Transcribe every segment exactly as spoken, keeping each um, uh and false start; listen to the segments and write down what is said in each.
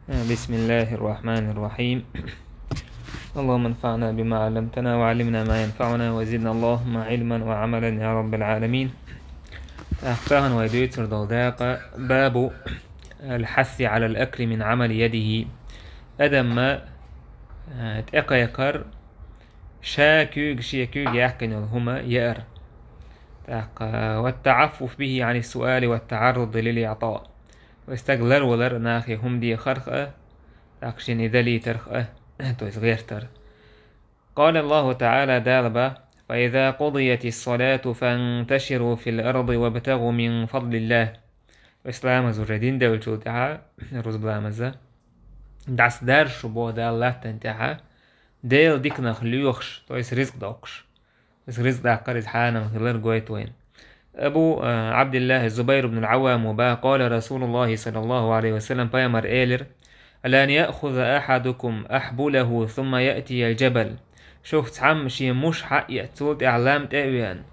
بسم الله الرحمن الرحيم. اللهم انفعنا بما علمتنا وعلمنا ما ينفعنا وزدنا اللهم علما وعملا يا رب العالمين. ТӀаккха вай дуьйцур долу дакъа бабу الحث على الأكل من عمل يده. Адамна, а, тӀекхайкхар ша куьйга, шен куьйга яьккхина йолу хӀума яар. ТӀаккха والتعفف به عن السؤال والتعرض للإعطاء. Вай стаг ларвалар нахе хӀума дехарх а, тӀаккха шена и далийтарх а, то есть гӀертар. قال الله تعالى, Дала боху: فإذا قضيت الصلاة فانتشروا في الأرض وابتغوا من فضل الله. Исламаз уже дин девллачул тӀаьхьа, рузба ламаза, дӀасадаржа шу боху Дала латтана тӀаьхьа, Делан диканах лоьхуш, то есть ризкъ доккхуш. Иза ризкъ даккхар, иза хьанал хилар гойту вайна. Абу, а, Абдуллахь Зубайр ибн ал-Аввам боху, قال رسول الله صلى الله عليه وسلم, пайхамар элира: لن يأخذ أحدكم أحبله ثم يأتي الجبل. Шух цхьамма шен муш хьаэцна, цул тӀаьхьа лам тӀе а веана,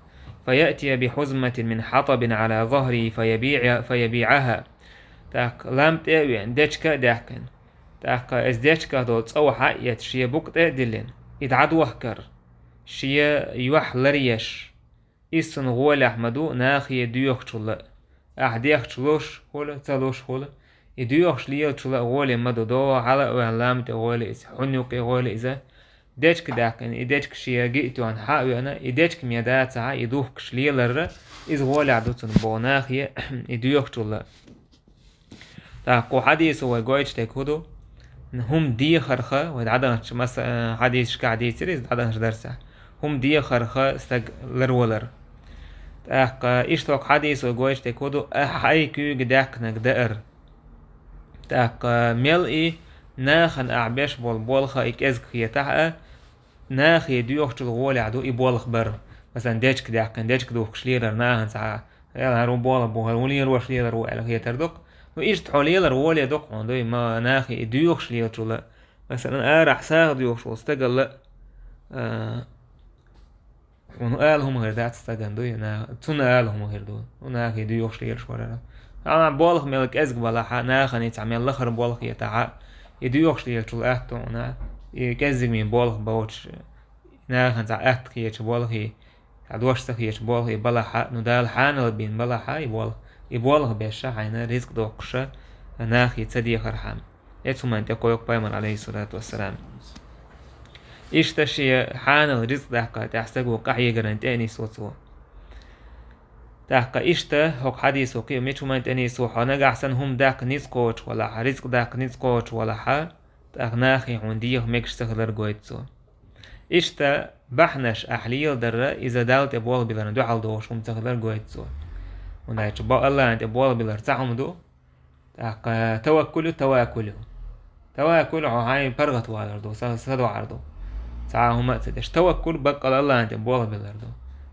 فيأتي بحزمة من حطب على ظهره فيبيع، فيبيعها. ТӀаккха лам тӀе а веана, дечка а даьккхина. ТӀаккха иза дечках долу цӀов хьаэцна, шен букъа тӀе а диллина, и дӀадохкар, шен юьхь ларъеш, иза цунна гӀолехь ма ду нахе доьхучул а. Ахь дехча луш хуьлу, ца луш хуьлу, и доьхуш лелачул а гӀоле ма ду, догӀа хьала а ваьлла лам тӀе гӀоле иза, хьуьнан юккъе гӀоле иза. Дечка даьккхина, и дечка шен гиъ тоьхна хьа а веана, и дечка ме дацахьа, и духкуш лелар а, иза гӀолехь ду цунна боху нахе и доьхучул а. ТӀаккха кху хьадисо вай гойтуш дерг хӀун ду? ХӀума дехарх, вай дӀадаханчу маса-, хьадисашкахь дийцира иза дӀадаханчу дарсехь. ХӀума дехарх стаг ларвалар. ТӀаккха иштта кху хьадисо гойтуш дерг хӀун ду? Ахь хьайн куьйга даьккхинарг даар. ТӀаккха мел и нахана ахь беш болу болх и кӀезиг хетахь а, нахе доьхучул гӀолехь ду и болх бар. Масалан, дечка даьккхина, дечка духкуш лелар нахана цхьа, эл хӀара ву болх бу, хӀара ву лелош лелар ву аьлла хетар ду-кх. Ну, иштта хьо лелар гӀоле ду-кх хьуна, дуй, ма нахе и доьхуш лелачул а. Масалан, арахь сагӀа доьхуш волу стагал а, а, хьуна ала хӀума хир дац стагана, дуй, на-, цунна ала хӀума хир ду. Ну, нахе доьхуш лелаш варара. Амма болх мел кӀезиг балахь а, нахана и цхьа мел лахара болх хетахь а, и доьхуш лелачул атта хьуна, и кӀеззиг мел болх боцуш, нахана цхьа атта хеташ болх и, цхьа дош ца хеташ болх и балахь а, ну, Дала хьанал бина балахь а и болх, и болх беш а хьайна ризкъ доккхуш а, нахе ца дехархьама. Эцу хӀуманна тӀе кхойкху пайхамар, алейхиссалату вассалам. Иштта шен хьанал ризкъ даккха тӀехь стаг ву къахьегаран тӀе а нисво цо. ТӀаккха иштта хӀокху хьадисо кхин а мича хӀуманна тӀе нисво, хьо нагахь санна хӀума даккха ницкъ кхочуш валахь, ризкъ даккха ницкъ кхочуш валахь, тӀаккха нахе хьуна деха мегаш ца хилар гойту цо. Иштта бахьанаш ахь леладар а, иза Далла тӀе болх биларна дуьхьал догӀуш хӀума ца хилар гойту цо. ХӀунда аьлча бо-, Аллахьан тӀе болх билар цхьа хӀума ду, тӀаккха таваккул ю, таваккул ю. Таваккул хьо хьайн паргӀатвалар ду, са-, садоӀар ду. Цхьа а хӀума а ца деш. Таваккул баккъал Аллахьан тӀе болх билар ду.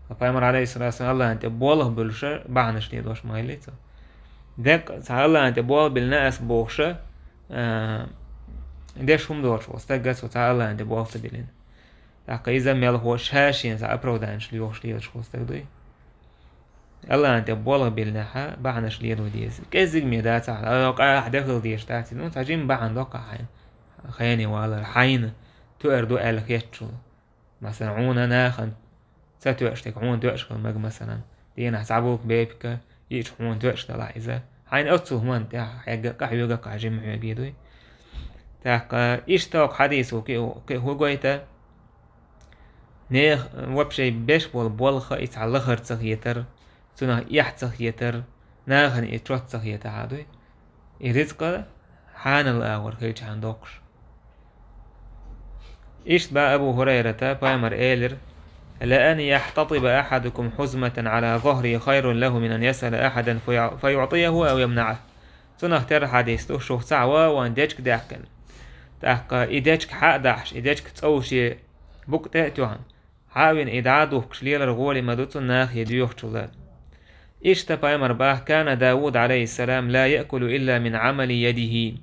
Ткъа пайхамар, алейхиссалату вассалам, Аллахьан тӀе болх буьлуш а, бахьанаш лелош ма хилли цо. Деккъа цхьа Аллахьан тӀе болх биллина ас бохуш а, а, деш хӀума доцуш волу стаг а, со цхьа Аллахьан тӀе болх ца биллина. ТӀаккха иза мелхо ша шена цхьа оправданиеш лоьхуш лелаш волу стаг дуй. Аллахьан тӀе болх биллинехь а бахьанаш лело деза. КӀеззиг ме дацахь, а, къа ахь де хила дезаш дац. Ну, цхьа жимма бахьана доккху хьайна. Хене валар, хьайна тоьар ду аьлла хетчул. Масалан, хьуна нахана ца тоьаш дерг хьуна тоьаш хила мега, масалан, дийнахь цхьа булка бепиг йиъча хьуна тоьаш далахь иза. Хьайна оццул хӀуманна тӀехь хьегга а, къахьоьгу а, жимма хьоьгий дуй. ТӀаккха иштта хӀокху хьадисо кхин а, кхин а хӀун гойту? Нехан вообще беш болу болх и цхьа лахара ца хетар, цунах эхь ца хетар, нахана и чот ца хетахь а дуй. И ризкъа хьанал агӀор хилчахьана доккхуш. Иштта боху Абу Хурайрата, пайхамар элира: «لأن يحتطب أحدكم حزمة على ظهره خير له من أن يسأل أحدا فيع-، فيعطيه أو يمنعه». Цунах тера хьадис ду, шух цхьаъ ван-ван дечка даьккхина. ТӀаккха и дечка хьа а дахьаш, и дечка цӀов шен букъа тӀе а тоьхна, хьа а вина, и дӀа а духкуш лелар гӀоле ма ду цунна нахе доьхучул а. Иштта пайхамар боху: «كان داود عليه السلام لا يأكل إلا من عمل يده».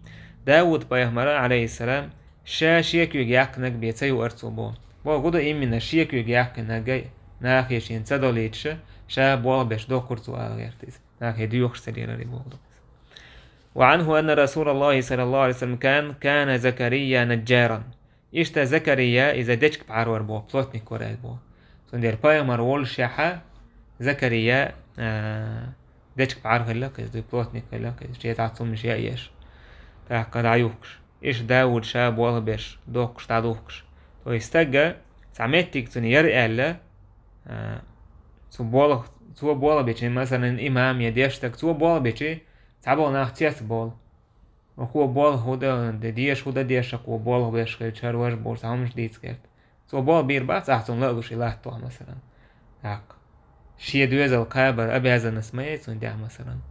Дауд-пайхамара, алейхиссалам, ша шен куьйга яьккхинарг бен ца юара цо боху. Боху, хӀун ду именно шен куьйга яьккхинарг а нахе шена ца долуьйтуш, ша болх беш доккхура цо ала гӀерта иза. Нахе доьхуш ца леларе боху ду. وعنه أن رسول الله صلى الله عليه وسلم كان، كان زكريا نجارا. Иштта Закария, иза дечка бӀарвар бу, плотник вар аьлла бу. Цундела пайхамар воллушехьа, Закария, а, дечка бӀар хилла кхеза, плотник хилла кхеза, шен цхьацца хӀумнаш яа еш. ТӀаккха дӀаюхкуш. Иштта Дауд ша болх беш, дохкуш, дӀадухкуш. То есть стага цхьа меттиг цунна яр аьлла, а, цо болх, цо болх бечи, масалан, имам я деш стаг, цо болх бечи, цхьаболу нах цецбовла. Ваха болх хӀун дан, де деша хӀун дан деш, ваха болх беш хилча, хӀара важа бу, цхьа хӀумнаш дийца гӀерта. Цо болх бийр бац, ахь цунна лаалуш и латтахь, масалан. ТӀаккха. Шен доьзал кхабар обязанность ма яй цунна тӀехь, масалан.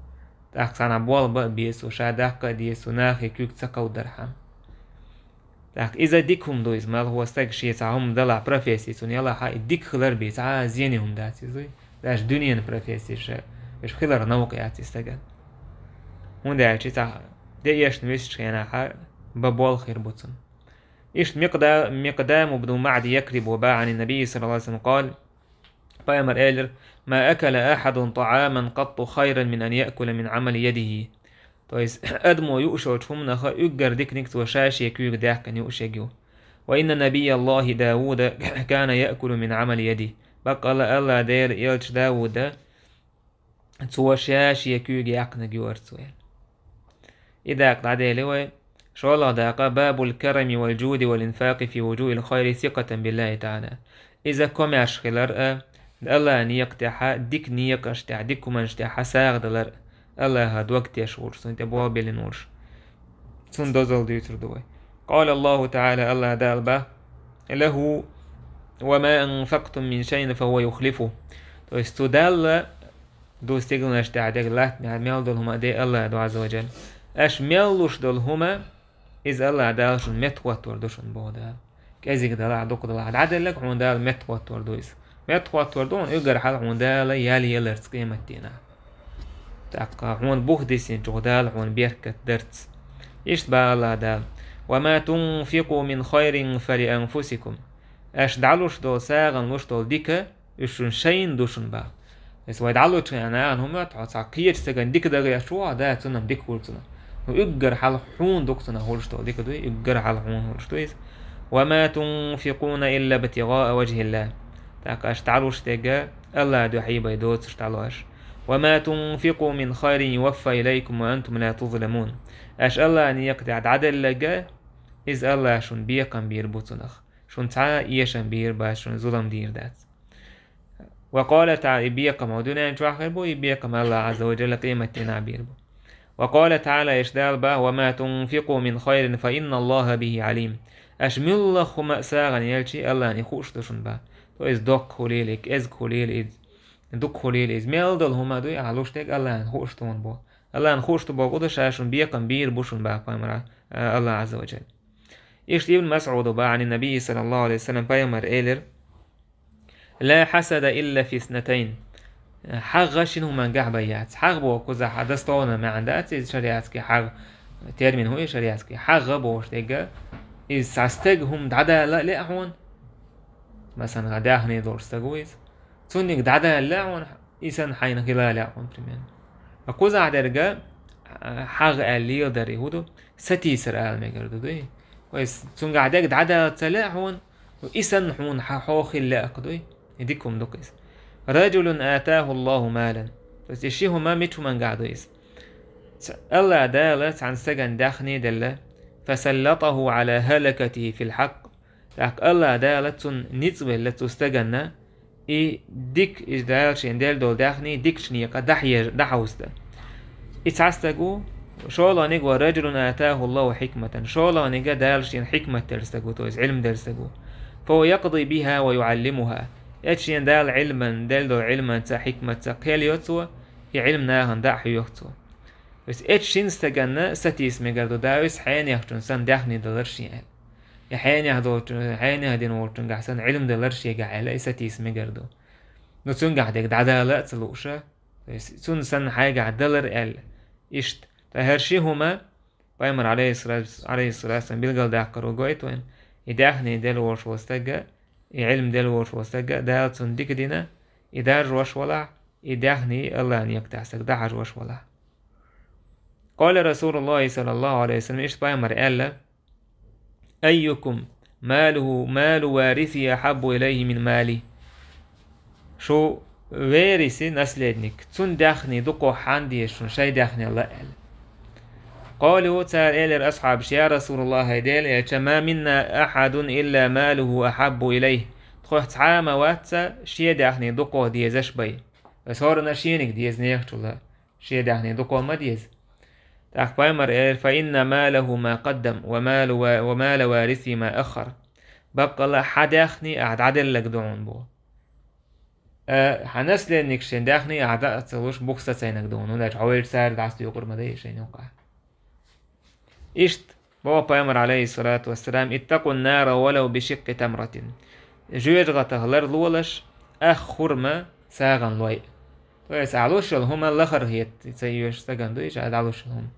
ТӀаккха цхьанхьа болх бан а беза цо, ша даккха а деза цо, нахе куьг ца кховдархьама. ТӀаккха иза дика хӀума ду иза, малхо стага шен цхьа хӀума далахь, профессия цунна ялахь, и дика хилар бен цхьа а зене хӀума дац иза дуй. Даже дуьненан профессия ша, уьш хилар новкъа яц и стагана. ХӀунда аьлча цхьа де эшна висачу хенахьа бан болх хир бу цунна. Иштта Микъда-, Микъдам ибн МаӀди Якрибо баьхьа Ӏан ан-Набий саллаллаху Ӏалайхи ва саллам къала, пайхамар элира: «ما أكل أحد طعاما قط خيرا من أن يأكل من عمل يده». То есть, адамо юуш йолчу хӀуманах уггар диканиг цо ша шен куьйга даьккхина юуш ерг ю. «وإن نبي الله داود كان يأكل من عمل يده». Баккъалла АллахӀ Делан элча Дауда, цо ша шен куьйга яьккхинарг юара цо. И дакъа дӀаделла вай. ШолгӀа дакъа: «باب الكرم والجود والإنفاق في وجوه الخير ثقة بالله تعالى». Иза комаьрша хилар а, АллахӀан некъа тӀехьа, дика некъаш тӀехь, дика хӀуманаш тӀехьа сагӀа далар а, АллахӀа дог теш волуш, цунна тӀе болх биллина волуш. Цунна дозалла дуьйцур ду вай. قال الله تعالى, АллахӀ Дала баьхна: «له وما أنفقتم من شيء فهو يخلفه». То есть цу Далла ду стигланаш тӀехь дерг латтанехь мел долу хӀума а де АллахӀа ду, Ӏазза ва Джалла. Аша мел луш долу хӀума, иза АллахӀ Дала шуна меттахӀоттор ду шуна, боху Дала. КӀезиг далахь, дукха далахь, дӀаделларг хьуна Дала меттахӀоттор ду иза. МеттахӀоттор ду хьуна, уггар хьалха хьуна Дала ял еларца къематдийнахь. ТӀаккха хьуна бух дисинчух Дала хьуна беркат дарца. Иштта баха АллахӀ Дала: «وما تنفقوا من خير فلأنفسكم». Аша дӀалуш долу, сагӀана луш долу дика, уьш шуна шайна ду шуна баха. Иза вай дӀалучу хенахь нахана хӀума, хьо цхьа кхечу стагана дика дан гӀерташ ву, да, цунна дика хуьлу цунах. Ну, уггар хьалха хьуна ду-кх цунах хуьлуш долу дика дуй, уггар хьалха хьуна хуьлуш ду иза. «وما تنفقون إلا ابتغاء وجه الله». ТӀаккха аша дӀалуш дерг АллахӀан дуьхьа бен доцуш дӀало аша. «وما تنفقوا من خير يوف إليكم وأنتم لا تظلمون». Аша АллахӀан некъа тӀехь дӀаделларг, иза АллахӀа шуна бекхам бийр бу цунах. Шуна цхьа а эшам бийр бац, шуна зулам дийр дац. «وقال تعالى», и бекхам хӀокху дуьнен чохь хир бу, и бекхам АллахӀа Ӏазза ва Джалла къематдийнахь бийр бу. «وقال تعالى», иштта Дала баха: «وما تنفقوا من خير فإن الله به عليم». Аша муьлхха хӀума а сагӀана елча, АллахӀна и хууш ду шуна баха. То есть доккха хуьлийла и, кӀезиг хуьлийла и, дукха хуьлийла иза. Мел долу хӀума а дуй, ахь луш дерг АллахӀна хууш ду хьуна боху. АллахӀна хууш ду бохург ду, ша шуна бекхам бийр бу шуна баха пайхамара, а, АллахӀа Ӏазза ва Джалла. Иштта Ибн МасӀуда баьхна Ӏан ан-Набий саллаллаху Ӏалайхи ва саллам, пайхамар элира: «لا حسد إلا في اثنتين». ХьагӀ шина хӀуманна гахь бен яц. ХьагӀ боху кхузахь дословно маьӀна дац иза, шариатский хьагӀ, термин хӀун ю шариатский? ХьагӀ бохуш дерг, иза цхьа стага хӀума дӀадала а лаьа хьуна. Масалан, даьхни долуш стаг ву иза. Цунниг дӀадала лаьа хьуна, и санна хьайна хила а лаьа хьуна, примерно. Ткъа кхузахь дерг, а, хьагӀ аьлла леладар и хӀун ду? Сатийсар ала мегар ду, дуй? Вай с-, цуьнгахь дерг дӀадала ца лаьа хьуна, ну, и санна хьуна хьа-, хьо хила лаьа-кх, дуй? И дика хӀума ду-кх иза. «رجل آتاه الله مالا». То есть и ши хӀума мича хӀумангахь ду иза? Ц-, АллахӀ Дала цхьана стагана даьхни делла: «فسلطه على هلكته في الحق». ТӀаккха АллахӀ Дала цунна ницкъ велла цу стаганна, и дика, иза Дала шена делла долу даьхни дикачу некъа дӀахье-, дӀахьовсадан. И цхьа стаг ву, шолгӀаниг: «ورجل آتاه الله حكمة». ШолгӀаниг Дала шена хьикмат делла стаг ву, то есть Ӏилм делла стаг ву. «فهو يقضي بها ويعلمها». Эцу шена Дала Ӏилман, делла долу Ӏилманца, хьикматца кхел йо цо, и Ӏилм нахана дӀа а хьоьху цо. То есть эцу шина стаганна сатийса мегар ду, да, уьс хьенехчун санна даьхни далар шен аьлла. И хьенех долчу, хьенех дина волчунгахь санна Ӏилм далар шегахь аьлла, и сатийса мегар ду. Ну, цуьнгахь дерг дӀадала а ца лууша, то есть цунна санна хьайгахь далар аьлла. Иштта, ткъа хӀара ши хӀума, пайхамар, алейхиссалату, алейхиссалату вассалам, билгалдаккхар ву гойту вайн, и даьхни делла волуш волу стагга, и Ӏилм делла волуш волу стагга, Дала цунна дика дина, и даржош валахь, и даьхни АллахӀан некъа тӀехь стаг дӀахьажош валахь. قال رسول الله صلى الله عليه وسلم, иштта пайхамар аьлла: أيكم ماله مال وارثه أحب إليه من مالي. Шу вериси, наследник, цун даьхни дукха хьан деза шуна шай даьхнел аьлла. قالوا, цара элира асхьабаша: يا رسول الله, хӀай Делан элча, ما منا أحد إلا ماله أحب إليه. Тхох цхьа а ма вац шен даьхни дукха дезаш бай. Ас хӀорана шениг деза нехачул, шен даьхни дукха ма деза. ТӀаккха пайхамар элира: فإن ماله ما قدم ومال وا-, ومال وارثه ما أخر. Баккъала хьа даьхни ахь дӀаделлаг ду хьуна боху. Э, хьан наследник шен даьхни ахь дӀа а ца луш, бух сацийнарг ду хьуна, хӀунда аьлча хьо велча цара дӀасадоькъур ма дай шайна юкъахь. Иштта боху пайхамар, عليه الصلاة والسلام: اتقوا النار ولو بشق تمرة. Жоьжахатах ларлолаш, ах хурма сагӀан лой. То есть, ахь луш йолу хӀума лахара хета ца йоьшу стагана ду, иштта дӀалуш йолу хӀума.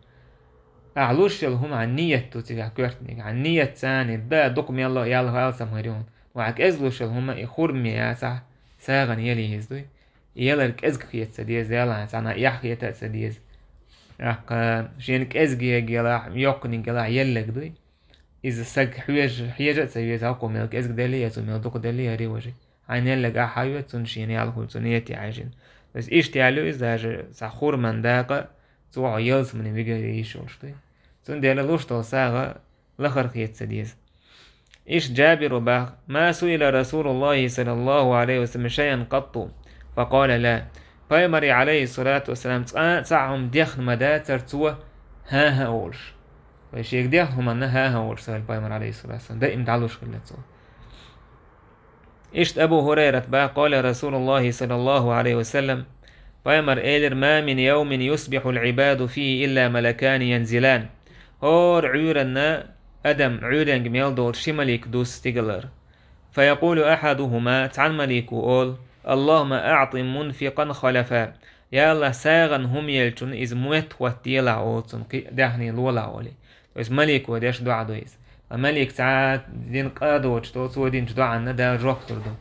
Ахь луш йолу хӀума хьан ният ду цигахь коьртаниг. Хьан ният царна да дукха мелла а ял хьалсам хир ю хьуна. Вайн кӀезиг луш йолу хӀума и хурме яцахь, сагӀана ялийза дуй. Ялар кӀезиг хета ца деза, ялахь цхьана эхь хета а ца деза. ТӀаккха шена кӀезиг ег ялахь, йоккханиг ялахь еллаг дуй. Иза саг хьежа, хьежа а ца веза, хӀокхо мел кӀезиг делли, я цо мел дукха делли, яри важи. Хьайна еллаг ахь хьан вет, цунна шена ял хуьлу, цунна нийят яхьаьжина. Аса иштта яьлла ю иза, даже цхьа хурман дакъа, цо хьо ялсамане вигар йиш йолуш дуй. Цундела луш долу сагӀа лахара хета ца деза. Иштта Джабира боху: ما سئل رسول الله صلى الله عليه وسلم شيئا قط فقال لا. Пайхамаре, عليه الصلاة والسلام, цкъа а цхьа хӀума дехна ма дацара цо хӀан-хӀа олуш. Вай шега дехна хӀуманна хӀан-хӀа олуш ца хилла пайхамар, عليه الصلاة والسلام, даим дӀалуш хилла цо. Иштта Абу ХӀурайрат боху: قال رسول الله صلى الله عليه وسلم, пайхамар элира: ما من يوم يصبح العباد فيه إلا ملكان ينزلان. ХӀора Ӏуьйранна адам Ӏуьйренга мел долу ши малик ду стигалара. فيقول أحدهما, цхьана малико олу: اللهم أعط منفقا خلفا. Я АллахӀ, сагӀана хӀума еллачунна иза метта хӀоттаделахь, олу цунна, кхин а даьхни лолахь, олий. То есть малико деш доӀа ду иза. Ткъа малик цхьа дина къа а доцуш долу, цо динчу доӀанна Дала жоп лур ду.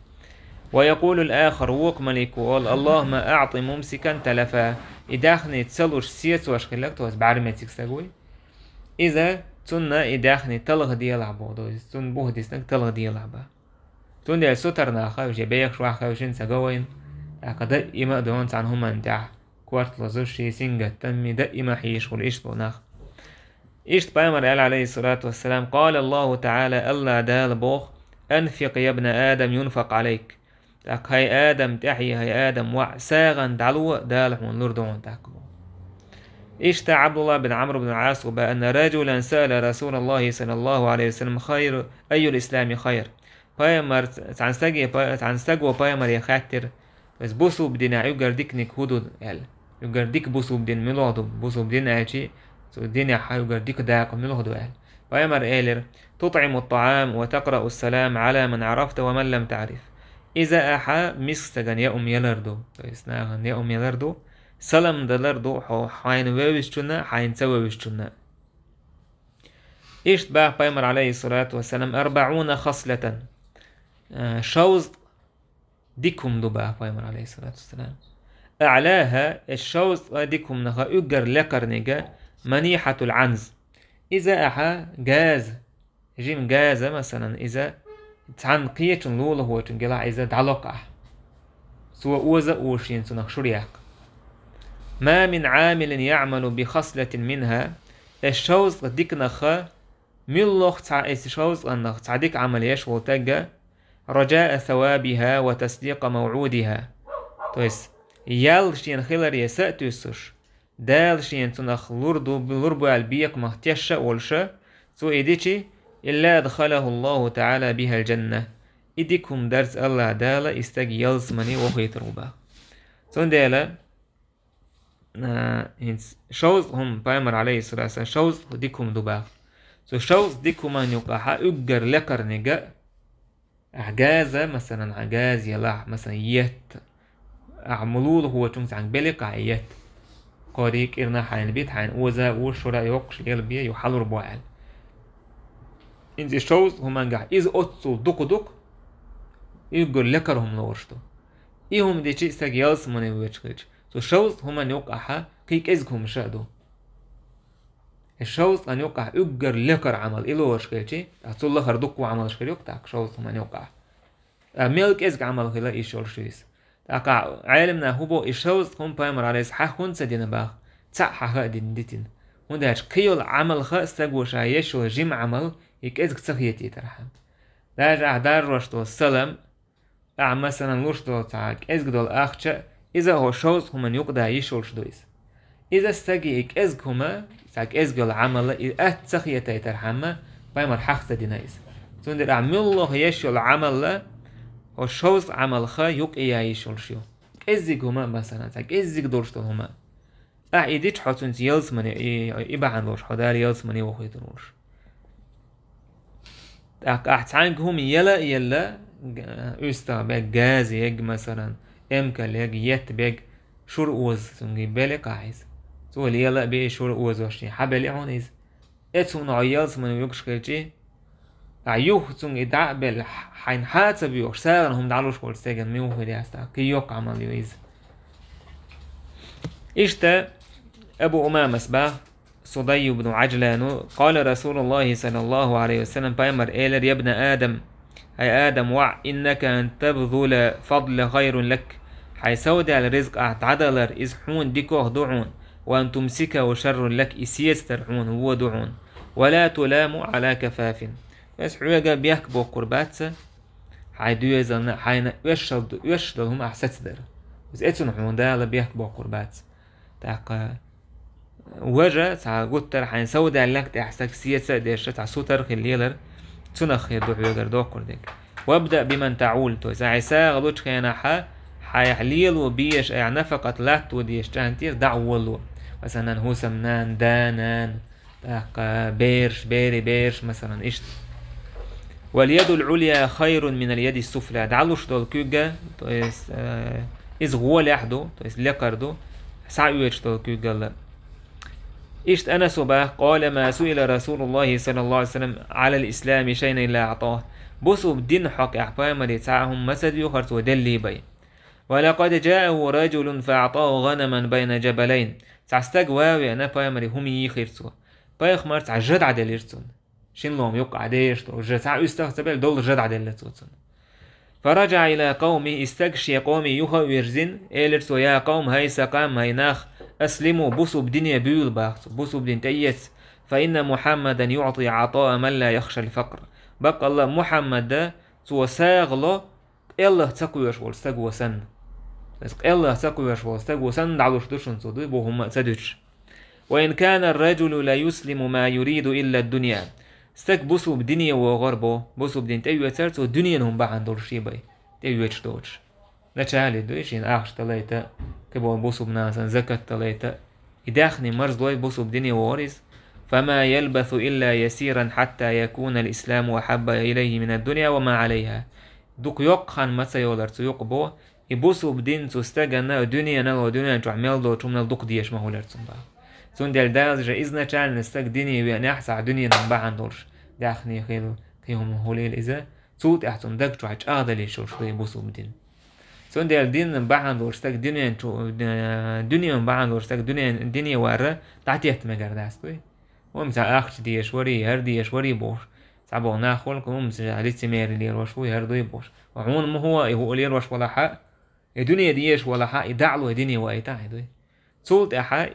ويقول الآخر, вукху малико олу: اللهم أعط ممسكا تلفا. И даьхни ца луш сецош хилларг, то есть бӀаьрмециг стаг вуй. Иза цунна и даьхни талхаделахь боху, то есть цунна бух диснарг талхаделахь боху. Цундела сутара нах хевшина, бехаш ваха хевшина ца го вайна, тӀаккха даима а дона цхьана хӀуманна тӀехь корта лозуш, шен сингаттамми даима хьийзаш хуьлу иштта болу нах. Иштта пайхамар аьлла, عليه الصلاة والسلام: قال الله تعالى, АллахӀ Дала боху: أنفق يا ابن آدم ينفق عليك. ТӀаккха хӀай Адам тӀаьхье, хӀай Адам воӀ, сагӀана дӀало, Дала хьуна лур ду хьуна тӀаккха боху. Иштта ӀабдуллахӀ бин Ӏамр бин Ӏас боху: أن رجلا سأل رسول الله صلى الله عليه وسلم خير، أي الإسلام خير. Пайхамар, цхьана стаге, пай-, цхьана стаго пайхамаре хаьттира, иза бусулба динехь уггар диканиг хӀун ду аьлла. Уггар дика бусулба дин муьлха ду, бусулба дин аьлчи, цу динехь уггар дика дакъа муьлха ду аьлла. Пайхамар элира: تطعم الطعام وتقرأ السلام على من عرفت ومن لم تعرف. Иза ахьа миска стагана яа хӀума ялар ду, то есть нахана яа хӀума ялар ду, салам далар ду хьо хьайна вевзачунна, хьайна ца вевзачунна. Иштта боху пайхамар, عليه الصلاة والسلام: أربعون خصلة. Э, шовзткъа дика хӀума ду боху пайхамар, عليه الصلاة والسلام. أعلاها, и шовзткъа дика хӀуманах уггар лекхарниг, منيحة العنز. Иза ахьа газа, жима газа, масалан, иза цхьана кхечун лулахочун гилахь иза дӀалокху ахь. Цо оза а озуш шена цунах шура яккха. ما من عامل يعمل بخصلة منها, и шовзткъа диканах, муьлхха цхьа, и шовзткъанах цхьа дика Ӏамал еш волу стаг, رجاء ثوابها وتصديق موعودها. То есть, ял шена хиларе са а туьйсуш, Дала шена цунах лур ду, лур бу аьлла бекхамах тешна а волуш, цо и дичи, إلا أدخله الله تعالى بها الجنة. И дика хӀума дарца АллахӀ Дала и стаг ялсамане вохуьйтур ву боху. Цундела, а, хӀинца шовзткъа хӀума пайхамар, عليه الصلاة والسلام, шовзткъа дика хӀума ду боху. Цу шовзткъа дика хӀуманна юкъахь уггар лекхарниг, ахь газа, масалан, ахь газа елахь, масалан, етта. Ахь ма лулахочуьнга цхьаьнга белли-кх ахь етта. Кхорий кӀирнах хьайна бита, хьайна оза а озуш, шура а йоккхуш, ел бе, юха хьалур бу аьлла. ХӀинца и шовзткъа хӀумангахь иза оццул дукха ду-кх, уггар лекхара хӀума лоруш ду. И хӀума дичи стаг ялсамане воьдуш хилча, цу шовзткъа хӀуманна юкъахь кхин кӀезиг хӀума ша а ду. И шовзткъан юкъахь уггар лекхара Ӏамал и лоруш хилчи, тӀаккха цул лахара дуккха Ӏамалш хир юкъа тӀаккха шовзткъан юкъахь. ТӀаккха мел кӀезиг Ӏамал хила йиш йолуш ю иза. ТӀаккха Ӏеламнаха хӀун боху, и шовзткъа хӀума пайхамар Ӏалайхи хьан хӀунца дина баха, цхьаъ хьан ха а дина дитина. ХӀунда аьлча кхин йолу Ӏамалха стаго ша еш йолу жима Ӏамал и кӀезиг ца хетийтархьама. Даже ахь даржош долу салам, ахь, масалан, луш долу цхьа кӀезиг долу ахча, иза хӀо шовзткъа хӀуманна юкъа да йиш йолуш ду иза. Иза стаге и кӀезиг хӀума, цхьа кӀезиг йолу Ӏамала, и атта ца хетийтархьама, пайхамар хьах ца дина иза. Цундела ахь муьлхха еш йолу Ӏамала, хӀо шовзткъа Ӏамалха юкъа я йиш йолуш ю. КӀезиг хӀума, масалан, цхьа кӀезиг долуш долу хӀума. Ахь и дича хьо цуьнца ялсамане, и, и бахьана долуш хьо Дала ялсамане вохуьйтур волуш. ТӀаккха ахь цхьаьнга хӀума яла а елла, г-, уьстагӀ бег, газа ег, масалан, эмкал ег, етт бег, шура оза цуьнга белли кхахьа иза. Цо лела а бе, шура озош шен хьан белли хьуна иза. Эцу хӀуна хьо ялсамане вуьгуш хилчи, ахь юха цуьнга и дӀа а белла, хьайна хьа а ца боьхуш, сагӀина хӀума дӀалуш волчу стеган муьлха хир яц тӀаккха, кхин йоккха Ӏамал ю иза. Иштта Абу Умамас баха, Судай ибн Ӏаджлану, къала Расулуллахи саллаллаху Ӏалайхи ва саллам, пайхамар элира: «Я бна Адам, хьай Адам воӀ, иннака ан табзула фадла хайрун лак». Хьайн совдаьлла ризкъ ахь дӀадалар, иза хьуна дикох ду хьуна, «ва ан тумсикаху шаррун лак», и сецадар хьуна вон ду хьуна. «Ва ла туламу Ӏала кафафин». Иза хьоьга бехк боккхур бац, хьайн доьзална, хьайна оьшшал ду, оьшшал долу хӀума ахь сацадар. Иза эцунна хьуна Дала бехк боккхур бац. ТӀаккха важа цхьа гуттар а хьайн совдаьллех тӀехь стаг сеца а деш, цхьа сутара хила лелар, цунах хир ду хьоьгара доккхур дерг. «Вабда биман таӀул», то есть ахь сагӀа лучу хенахь, хьайх лело безаш, айхьа нафакъат латто дезаш чӀагӀна тӀера дӀа а волало. Масалан, хӀусамнана, да, нана, тӀаккха бераш, берийн бераш, масалан, иштта. «Вал ядул Ӏулья хайрун минал яди суфла». ДӀалуш долу куьг, то есть, э, иза гӀолехь ду, то есть лекхара ду, схьаоьцуш долу куьггал. Иштта Анасо баха, къала: «Ма суила Расулуллахи саллаллаху Ӏалайхи ва саллам Ӏалал ислами шайъан илла аӀтаху». Бусулба дин хьокъехь пайхамаре цхьа а хӀума ма ца доьхура цо деллий бен. «Ва лакъад жааху раджулун фа аӀтаху гӀанаман байна жабалайн». Цхьа стаг ван веана, пайхамаре хӀума йийхира цо. Пайхамар цхьа жа дӀаделира цунна. Шин лома юккъахь деш долу жа, цхьа уьстагӀ ца белла, долу жа дӀаделла цо цунна. «Фа раджаӀа ила къавмихи», и стаг шен къоме юха а вирзина, элира цо: «Я къавм, хӀай сан къам, хӀай нах, аслиму, бусулба дине буьйла», баха цо, бусулба дин тӀеэца. «Фа инна Мухьаммадан юӀти Ӏатаа ман ла яхшал факър». Баккъалла Мухьаммада цо сагӀа ло, къеллах ца кхоьруш волу стаго санна. Иза къеллах ца кхоьруш волу стаго санна дӀалуш ду шуна цо, дуй бу хӀумма а ца дуьтуш. «Ва ин кана ар-раджулу ла юслиму ма юриду илла ад-дунья». Стаг бусулба дине вогӀур бу, бусулба дин тӀеоьцур цо дуьненан хӀума бахьана долуш шен бен тӀеоьцуш доцуш. Начале дуй шена ахча далайта, кхиболу бусулба нахана закат далайта, и даьхни марздой бусулба дине вогӀур иза. «Фама ялбасу илла ясиран хьатта якуна ал-исламу ахьабба илайхи мин ад-дунья ва ма Ӏалайха». Дукха йоккха хан ма ца йолар цу юкъа бо, и бусулба дин цу стагана дуьненал, дуьнен чохь мел долчу хӀуманал дукха дезаш ма хуьлар цунна баха. Цундела Дала же изначально стаг дине веанехь, цхьа дуьненан бахьана долуш, даьхни хила, кхин хӀума хуьлийла иза, цул тӀаьхьа цунна даг чохь чӀагӀдалийша йолуш ду и бусулба дин. Цундела динан бахьана долуш стаг дуьнен чу, э, дуьненан бахьана долуш стаг дуьнен, дине варра дӀатетта мегар дац дуй. ХӀумма цхьа ахча дезаш варий, хӀара дезаш варий бохуш. Цхьаболу нах волу, хӀумма цхьа лицемери лелош вуй, хӀара дуй бохуш. Ва хьуна ма хӀо, и хӀуъа лелош валахьа, и дуьне дезаш валахьа, и даӀло и дине ваийтахь и дуй. Цул тӀаьхьа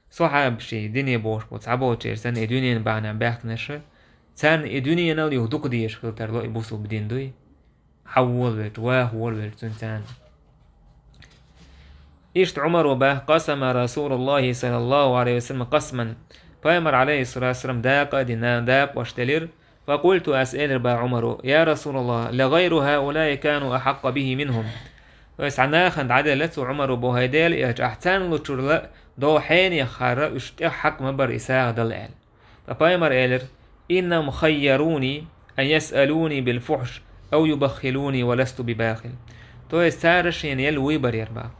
сохьабаший дине бохуш бу, цхьаболчеран санна и дуьненан бахьанехь баьхкинарша, царна и дуьненал юха дукха дезаш хила тарло и бусулба дин дуй. Хьан волавелча, ваха волавелча цуьнан царна. Иштта Ӏумаро баха: «Къасама Расулуллахи саллаллаху Ӏалайхи ва саллам къасман». Пайхамар, Ӏалайхиссалату вассалам, дакъа а дина, дакъош делира. «Факъулту», ас элира баха Ӏумаро: «Я Расулаллах, ла гӀайру хӀаулаи кану ахьаккъа бихи минхум». Вай цхьа нахана дӀаделла цо Ӏумаро боху: «ХӀай Делан элча, ахь царна лучурла дов хьенеххара уьш тӀех хьакъ ма бара и сагӀа дала», аьлла. Ткъа пайхамар элира: «Иннахум хайяруни ан ясъалуни бил фухьш, ау юбаххилуни ва ласту бибахил». То есть цара шена елла выбор яра баха.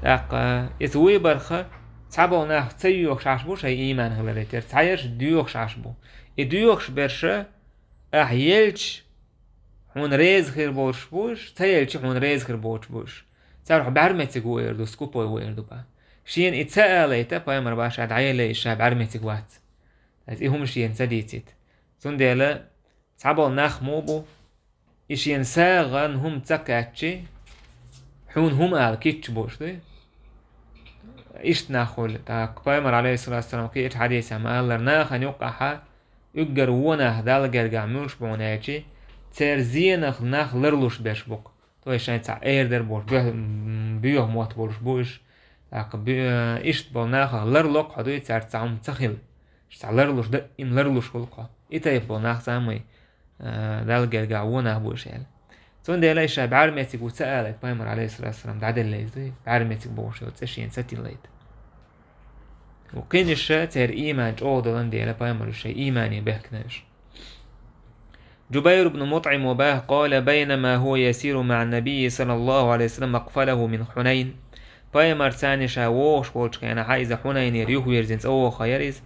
ТӀаккха иза выборха цхьаболу нах ца йоьхуш Ӏаш бу шайн ийман хиларе терра, цхьаерш доьхуш Ӏаш бу. И доьхуш берша ахь елча хьуна реза хир болуш бу уьш, ца елча хьуна реза хир боцуш бу уьш. Цара хьо бӀаьрмециг ву эр ду, скупой ву эр ду баха. Шена и ца алайта, пайхамар баха ша дӀаеллай, ша бӀаьрмециг вац. Аса и хӀума шена ца дийцийта. Цундела цхьаболу нах муха бу, и шена сагӀан хӀума ца кхаьччи, хьуна хӀума ала кийча бу уьш, дуй? Иштта нах хуьлу. ТӀаккха пайхамар, алейхиссалату вассалам, кхечу хьадисехь ма-аллара, нахана юккъахьа уггар вон нах Далла гергахь муьлш бу хьуна аьлчи, церан зенах нах ларлуш берш бу-кх. То есть шайн цхьа эр дара бохуш, боьх-, м, боьха мотт болуш бу уьш. ТӀаккха бу-, э, иштта болу нахах ларло-кх хьо, дуй, цаьрца цхьа хӀума ца хилла. Цхьа ларлуш дан, им ларлуш хуьлу-кх хьо. И тайпа болу нах самый, э, Далла гергахь вон нах бу уьш аьлла. Цундела и ша бӀаьрмециг ву ца алайта, пайхамар, алейхиссалату вассалам, дӀаделла иза, дуй, бӀаьрмециг бохуш йолу цӀе шена ца тиллайта. Ва кхин иштта церан ийман чӀогӀа долан дела, пайхамар уьш шайн иймане бехкина уьш. Джубайр ибн МутӀим баха, قال: بينما هو يسير مع النبي صلى الله عليه وسلم مقفله من حنين. Пайхамарца ша вогӀуш волчу хенахь, иза Хьунайнера юхавирзина цӀа вогӀуш яра иза.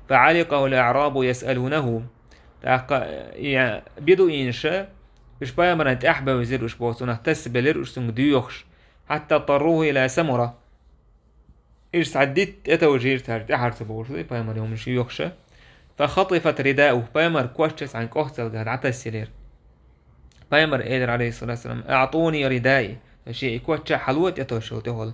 فعلقه الأعراب يسألونه. ТӀаккха, э, и бедуинаш, уьш пайхамарна тӀаьхьа бевзира уьш боху, цунах тасабелира уьш цуьнга доьхуш. حتى اضطروه إلى سمرة. Иза цхьа дитт тӀетовжийра цара, тӀаьхьарца бохуш, пайхамаран йомаш йоьхуша. فخطفت رداءه, пайхамар кочча цхьана кӀохцалгахь дӀатасъелира. Пайхамар элира, алейхиссалату вассалам: أعطوني ردائي, шен и кочча хьало тӀетосуш йолу тӀехула.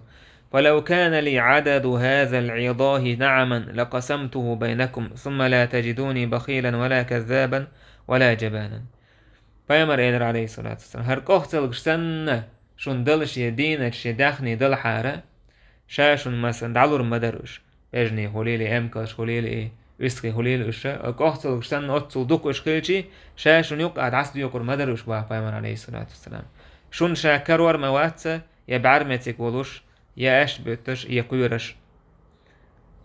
فلو كان لي عدد هذا العضاه نعما لقسمته بينكم، ثم لا تجدوني بخيلا ولا كذابا ولا جبانا. Пайхамар элира, алейхиссалату вассалам: хӀара кӀохцалгаш санна, шуна дала шен дийначу шен даьхни далахьара, ша шуна, масалан, дӀалур ма дара уьш. Бежний хуьлийла, эмкалш хуьлийла, уьстагӀий хуьлийла уьш, кӀохцалгаш санна оццул дукха уьш хилчи, ша шуна юккъахь дӀасадоькъур ма дара уьш, баха пайхамар, алейхиссалату вассалам. Шуна ша карор ма вац, я бӀаьрмециг волуш, я аьшпа буьттуш, я кхоьруш.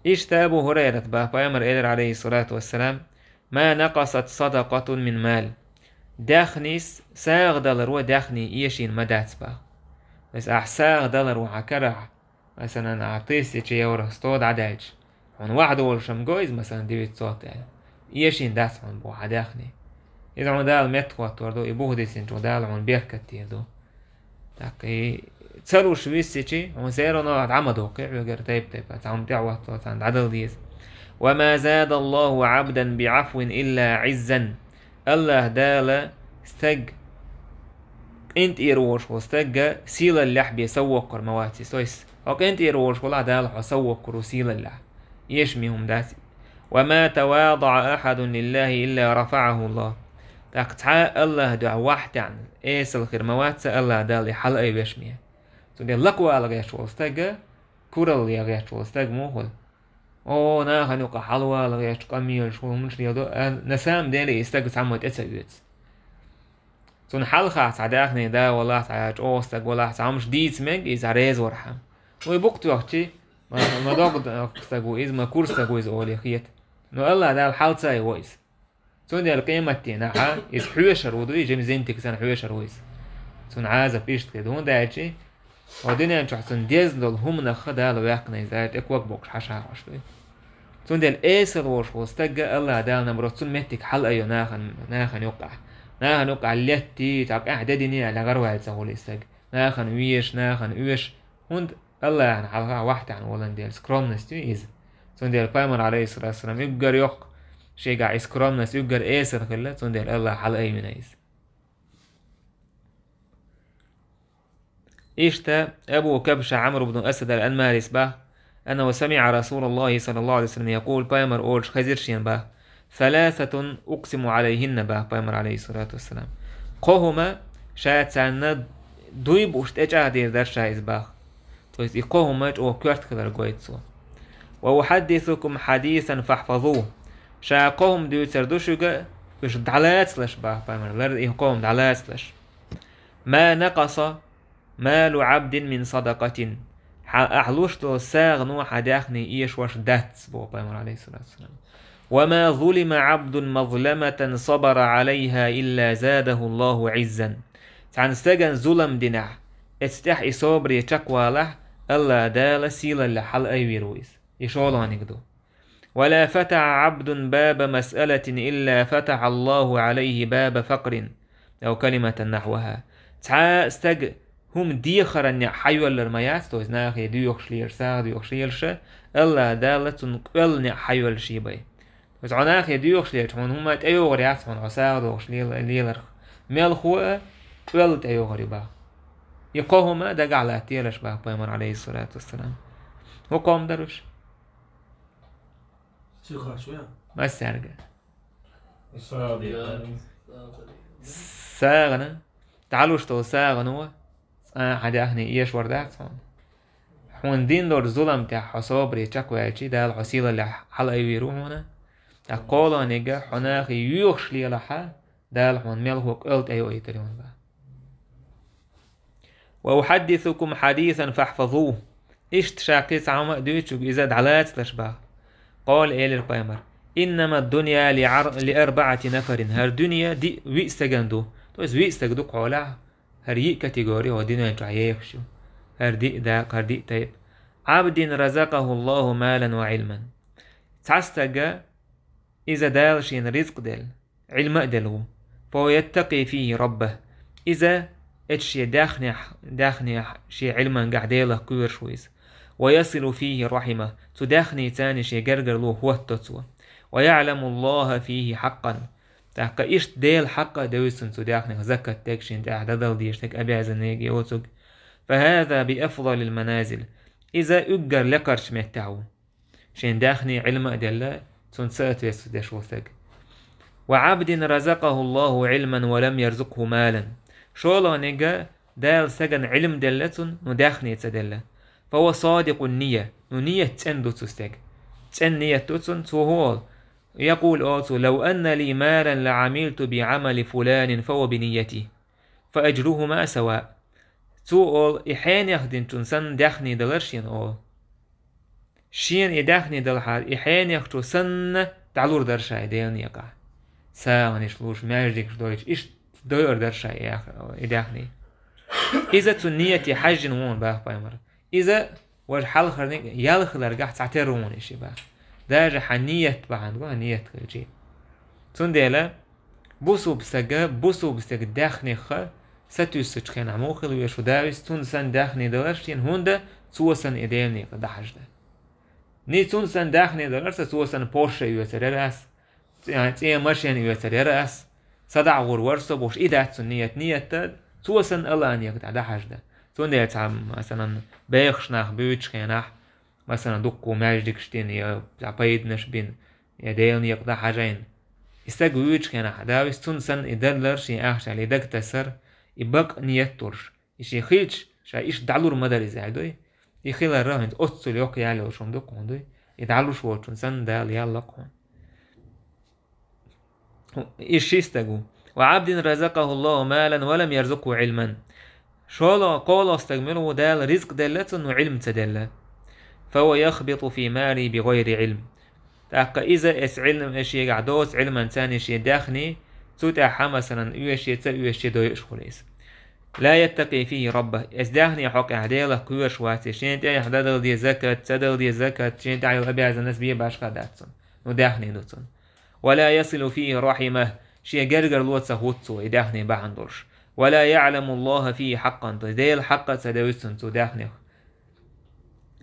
Иштта Абу Хурайрат баха, пайхамар элира, алейхиссалату вассалам: ما نقصت صدقة من مال. Даьхнис, сагӀа даларо даьхни эшийна ма дац баха. Аса ахь сагӀа даларо хьан карахь, масалан, ахь тысяча евро, сто дӀадаьлча, хьуна вахьа долуш ма го иза, масалан, девятьсот аьлла. Эшийна дац хьуна боху хьан даьхни. Иза хьуна Дала меттахӀоттор ду, и буха дисинчул Дала хьуна беркат дийр ду. ТӀаккха и ца луш висичи, хьуна всё равно дӀа ма доккхи, хьоьгара тайп-тайпа, цхьа хӀума тӀехӀотто, цхьаьна дӀадала деза. وما زاد الله عبدا بعفو إلا عزا. АллахӀ Дала стаг къинтӀера волуш волу стагга сийлаллехь бен сов воккхур ма вац иза. То есть, хьо къинтӀера волуш волахь, Дала хьо сов воккхур ву сийлаллехь. Эшаме хӀума дац. وما تواضع أحد لله إلا رفعه الله. ТӀаккха цхьа а АллахӀ дуьхьа вахьтаьӀна эсала хир ма вац АллахӀ Дала и хьалаайвеш ме. Цундела лакхавала гӀерташ волу стаг, куралла гӀерташ волу стаг муха хуьлу? О, нахана юкъа хьалавала гӀерташ, къамелаш, хӀуманаш леладо, а, на самом деле и стаг цхьаммо тӀе ца оьцу. Цунна хьалха цхьа даьхни да валахь, цхьа чӀогӀа стаг валахь, цхьа хӀумаш дийца мега иза, цхьа реза вархьама. Ну, и букъ тоьхчи, ма, ма догӀу стаг ву иза, ма кура стаг ву иза олий хета. Ну, АллахӀ Дала хьалца айво иза. Цундела къематдийнахьа иза хьоьшур ву, дуй, жима зинтиг санна хьоьшур ву иза. Цунна Ӏазап иштта хир ду, хӀунда аьлчи, хьо дуьнен чохь цунна дезна долу хӀуманах Дала ваьккхина иза, тӀе ког боккхуш хьаша хьош дуй. Цундела эсала волуш волу стагга АллахӀ Дала наброс цунна меттиг хьалаайо нахана, нахана юккъахь. Нахана юккъахь летти, цхьа къаьхьа де дини аьлла гӀарваьлла ца хуьлу и стаг. Нахана везаш, нахана оьшуш, хӀунда АллахӀана хьалха вахьтаьӀна волан дела, скромность ю иза. Цундела пайхамар, алейхиссалату вассалам, уггар йоккха шегахь и скромность уггар эсала хилла, цундела АллахӀа хьалаайвина иза. Иштта Абу Кабша Ӏамр ибн Асад ал-Анмарис баха: أنه سمع رسول الله صلى الله عليه وسلم يقول, пайхамар олуш хезира шена баха: ثلاثة أقسم عليهن, баха пайхамар, алейхиссалату вассалам. Кхо хӀума ша царна дуй бууш тӀечӀагӀдийр дара ша иза баха. То есть и кхо хӀума чӀогӀа коьрта хилар гойту цо. وأحدثكم حديثا فاحفظوه. Ша кхо хӀума дуьйцур ду шуьга, уьш дӀалацалаш, баха пайхамар, лар и кхо хӀума дӀалацалаш. ما نقص مال عبد من صدقة. Хьан ахь луш долу сагӀано хьан даьхни эшош дац, боху пайхамар, алейхиссалату вассалам. وما ظلم عبد مظلمة صبر عليها إلا زاده الله عزا. Цхьана стагана зулам динехь, эцу тӀехь и собаре чекхвалахь, АллахӀ Дала сийлаллехь хьалаайвийр ву иза. И шолгӀаниг ду. ولا فتح عبد باب مسألة إلا فتح الله عليه باب فقر أو كلمة نحوها. Цхьа а стаг хӀума дехара неӀ хьайоаллар ма яц, то есть нахе доьхуш лелаш, сагӀа доьхуш лелаш, АллахӀ Дала цунна къоьлла неӀ хьайоаллаш бай. То есть хьо нахе доьхуш лелча, хьуна хӀума тӀейогӀар яц хьуна, хьо сагӀа доьхуш лела-, леларх. Мелхо а къоьлла тӀейогӀар ю бах. И кхо хӀума дагахь латтаелаш бах пайхамар, алейхиссалату вассалам. ХӀу кхо хӀума даруш? Сихаш ву я? Массаьрга. СагӀа. СагӀана. ДӀалуш долу сагӀано цкъа а хьан даьхни эшавар дац хьуна. Хьуна дина долчу зулам тӀехь хьо собаре чекхваьлчи, Дала хьо сийлаллехь хьалаайвийр ву хьуна. ТӀаккха кхоалгӀаниг, хьо нахе йоьхуш лелахь, Дала хьуна мелхо а къоьлла тӀейоуьйтур ю хьуна бах. «وأحدثكم حديثا فاحفظوه». Иштта ша кхин цхьа хӀума а дуьйцург, иза дӀалацалаш бах. «قال», элира пайхамар: «إنما الدنيا لعر-، لأربعة نفر». ХӀара дуьне диъ, виъ стагана ду. То есть виъ стаг ду кхолахь, хӀара йиъ категори хӀо дуьнен чохь ехаш ю. ХӀара диъ дакъа, хӀара диъ тайпа. «عبد رزقه الله مالا وعلما». Цхьа стага иза Дала шена ризкъ делла, Ӏилма а делла ву. «فهو يتقي فيه ربه». Иза эцу шен даьхнехь, даьхнехь шен Ӏилмангахь Делах кхоьруш ву иза. «ويصل فيه رحمه». Цу даьхнийца шен гергарло хӀоттадо цо. «ويعلم الله فيه حقا». ТӀаккха иштта Делан хьакъ а девза цунна цу даьхнех: закат дерг, шен тӀехь дӀадала дезаш дерг, обязанный йоцург. «فهذا بأفضل المنازل». Иза уггар лекхарчу меттехь ву. Шен даьхни, Ӏилма а делла, цунна соответствовать деш ву стаг. «وعبد رزقه الله علما ولم يرزقه مالا». ШолгӀаниг, Дала стагана Ӏилма делла цунна, ну даьхни ца делла. «فهو صادق النية». Ну ният цӀена ду цу стеган. ЦӀена ният ду цунна, цо хӀун олу? «يقول», олу цо: «لو أن لي مالا لعملت بعمل فلان فهو بنيته». «فأجرهما سواء». Цо олу, и хьенех динчун санна даьхни далар шена олу. Шена и даьхни далахьара, и хьенехчо санна дӀалур дара ша и Делан некъахь. СагӀанаш луш, маьждигаш дойтуш, иштта дойур дара ша и ах-, и даьхни. Иза цу нийяте хьаьжжина ву хьуна бах пайхамар. Иза важа хьалхарниг ял хиларгахь цхьатерра ву хьуна и ши бах. Даже хьан нийят бахьана гу, хьан нийят хилчий. Цундела бусулба стага, бусулба стага даьхнеха сатуьйсучу хенахь муха хила веза шу, Давис, цунна санна даьхни далар шена, хӀунда цо санна и Делан некъа дӀахьажда. Ни цунна санна даьхни далар сан, цо санна Порше оьцур яра ас, цӀе-, цӀен машен оьцур яра ас, садӀа гӀур вара со бохуш, и дац цунна нийят. Нийят цо санна АллахӀан некъа тӀехь дӀахьажда. Цундела цхьа, масалан, бехаш нах буьйцучу хенахь, масалан, дуккха маьждигаш дина я цхьа пайданаш бина, я Делан некъа дӀахьажийна. И стаг вуьйцучу хенахь, Давис, цунна санна и даллар шен ахча аьлла, и дага тасар, и бакъ нийят долуш. И шен хилча, ша иштта дӀалур ма дара иза аьлла дуй. И хиларра хӀинца оццул йоккха ял йолуш хӀума ду-кх хьуна дуй. И дӀалуш волчун санна Дала ял лакха хьуна. И ши стаг ву. «وعبد رزقه الله مالا ولم يرزقه علما». ШолгӀа, кхоалгӀа стаг мила ву, Дала ризкъ делла цунна, но Ӏилма ца делла. «فهو يخبط في ماله بغير علم». ТӀаккха иза эс Ӏилма, шегахь доцу Ӏилманца шен даьхни, цу тӀехь хьан, масалан, оьшуш я, ца оьшуш я дойуш хуьлу иза. «لا يتقي فيه ربه». Эс даьхни хьокъехь Делах кхоьруш вац, шен тӀехь дӀадала де закат, ца дала де закат, шен тӀехь йолу обязанность бен башха дац цунна. Ну, даьхни ду цунна. «ولا يصل فيه رحمه». Шен гергарло ца хӀутту цо, и даьхни бахьана долуш. «ولا يعلم الله فيه حقا». Делан хьакъ а ца девза цунна цу даьхнех.